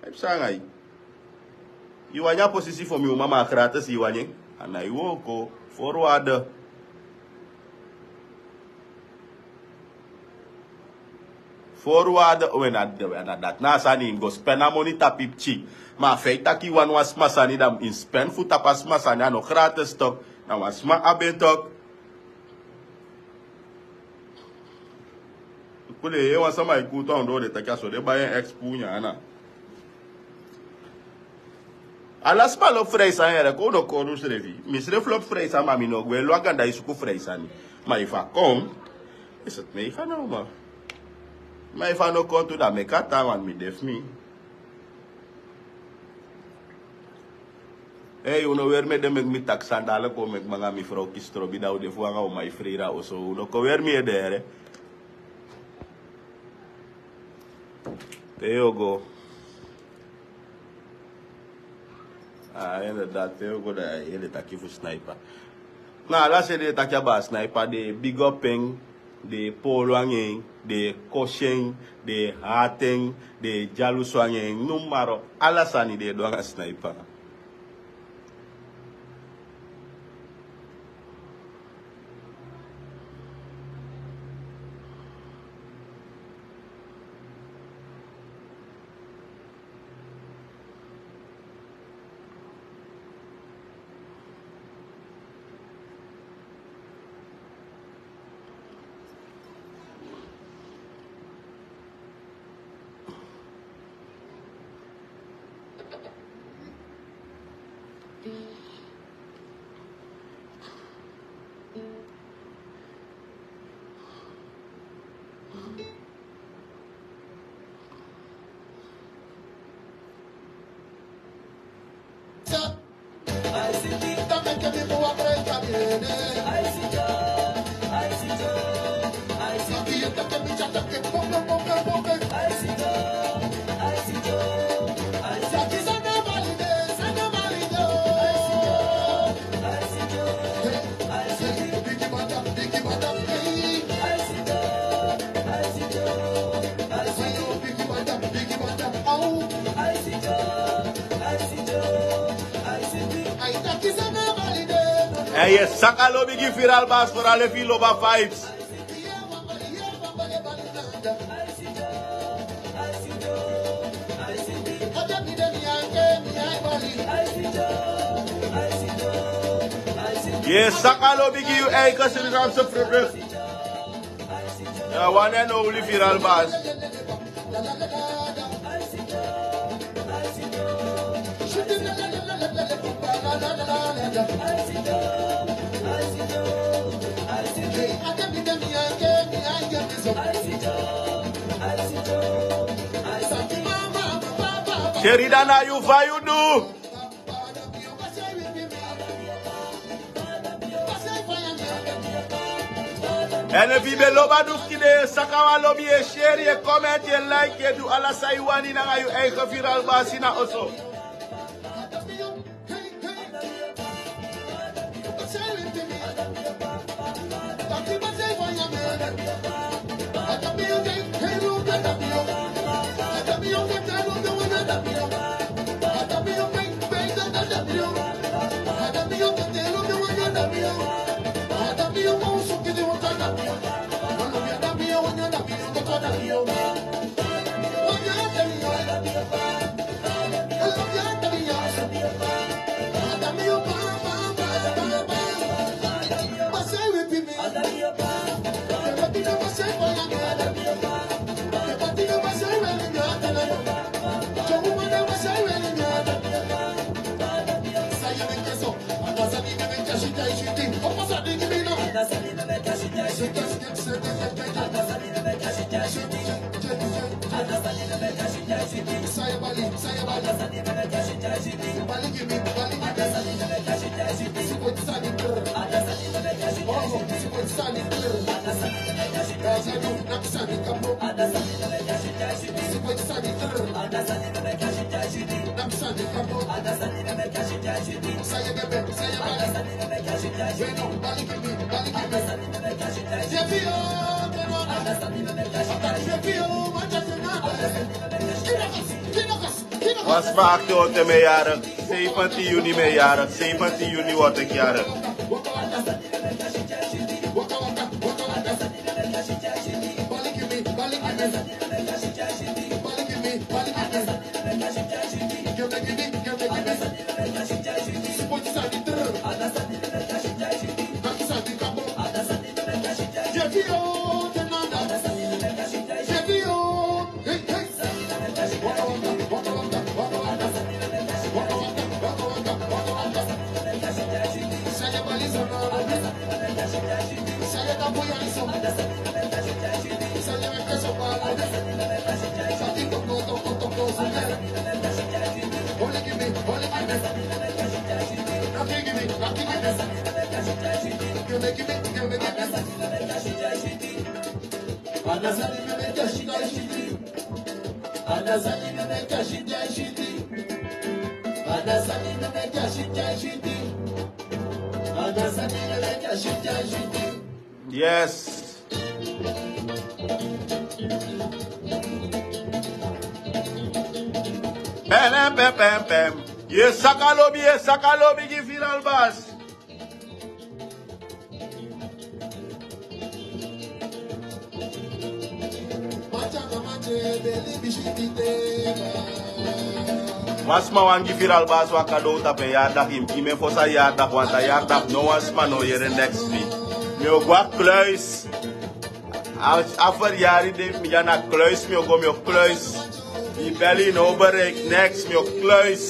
Ai, psa anga yu. Yu wani a posisi fu mi uman, ma a gratis yu wani en. A na yu wooko. Voorwaarde. Voorwaarde, we na, we na dati na a sani, yu go spen a moni tapu yu pikin. Ma a feit taki yu wani wan sma sani, dan yu spen fu tapu a sma sani, a no gratis tok. Na wan sma abi en tok. Kule, yu e wan sama e kuutu a ondoo de taki a so den bai en ex puu nyan ana. Ala sma lobi frei sani, yere, kon un no kori unsrefi. Mi srefi lobi frei sani, ma mi no gwe lon a ganda e suku frei sani. Ma efu a kon, is het meegenomen. Ma efu a no kon tu, dan meki a tan, want mi de fu mi. Ei, un no weri mi ede, meki mi taki sani, dala kon meki mi anga mi frow kisi trobi, dan un de fu anga un man e frei a oso, un no kon weri mi ede, yere. Pe yu o go. Ah, inderdaad, pe yu o go, da yu e taki fu Sniper. Na ala se den e taki a baa Sniper, den e big up en, den e poolo anga en, den e kosi en, den e hati en, den e dyalusu anga en, noem maar op. Ala sani den e du anga Sniper. Èn yu e saka lobi gi Viral Bas, vooral efu yu lobi a vibes. Yu e saka lobi gi yu eigen Surinaamse product. Ya, one and only Viral Bas. Sherida, na yu, fa yu du? Èn efu yu ben lobi a duski de, saka wan lobi, yu e share, yu e comment, yu e like, yu e du ala san yu wani nanga yu eigen Viral Bas na oso. Wan sma, akte, word mi jarig. Zeventien juni mi jarig. Zeventien juni word ik jarig. Yes. Pem, pem, pem, pem. Yu e saka lobi, yu e saka lobi gi Viral Bas. Wan sma wani gi Viral Bas wan cadeau tapu en yaridag, yu mus gi mi en fosi a yaridag, want a yaridag no wan sma no yere neks fu mi. Mi o go a kluis. A, a feryari dei fu mi dya na kluis, mi o go, mi o kluis. Mi beli, no bereik neks, mi o kluis.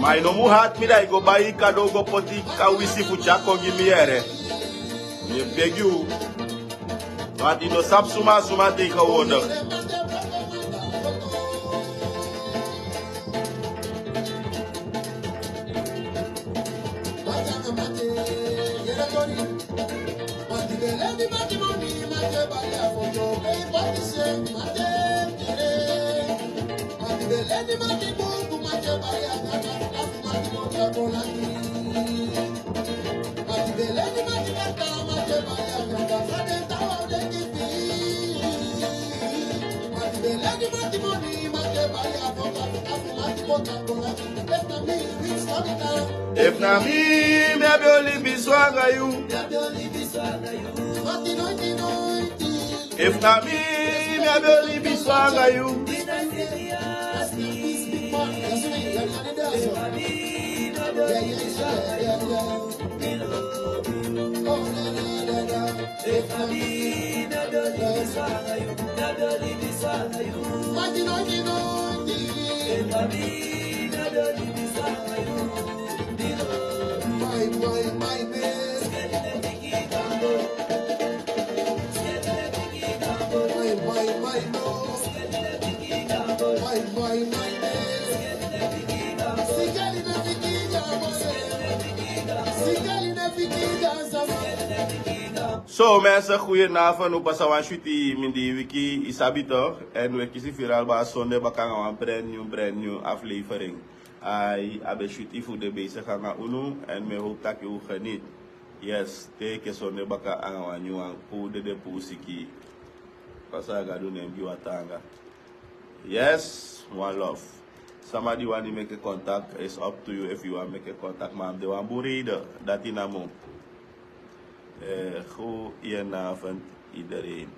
Ma yu no mu hati mi, da yu go bai kado go poti kawisi fu tyari kon gi mi yere. Mi e begi yu. Want yu no sabi suma a suma tegenwoordig. Efu na mi, mi abi o libi swanga yu. Efu na mi, mi abi o libi swanga yu. So mensen, goedenavond. Un pasa wan switi mindii wiki, yu sabi toch. En we kisi viral baka sonde baka nanga wan brand new, brand new aflevering. Ai, a ben switi fu de bezig nanga unu. En mi e hoop taki un geniet. Yes, te enke sonde baka nanga wan nyun wan, puu dede puu siki. Pasa a Gadu nen gi wan taanga. Yes, one love. Sama di wani meke contact, is up to you efu yu wani meke contact, ma a mus de wan bun reden, dati namo. Eh, goedenavond iedereen.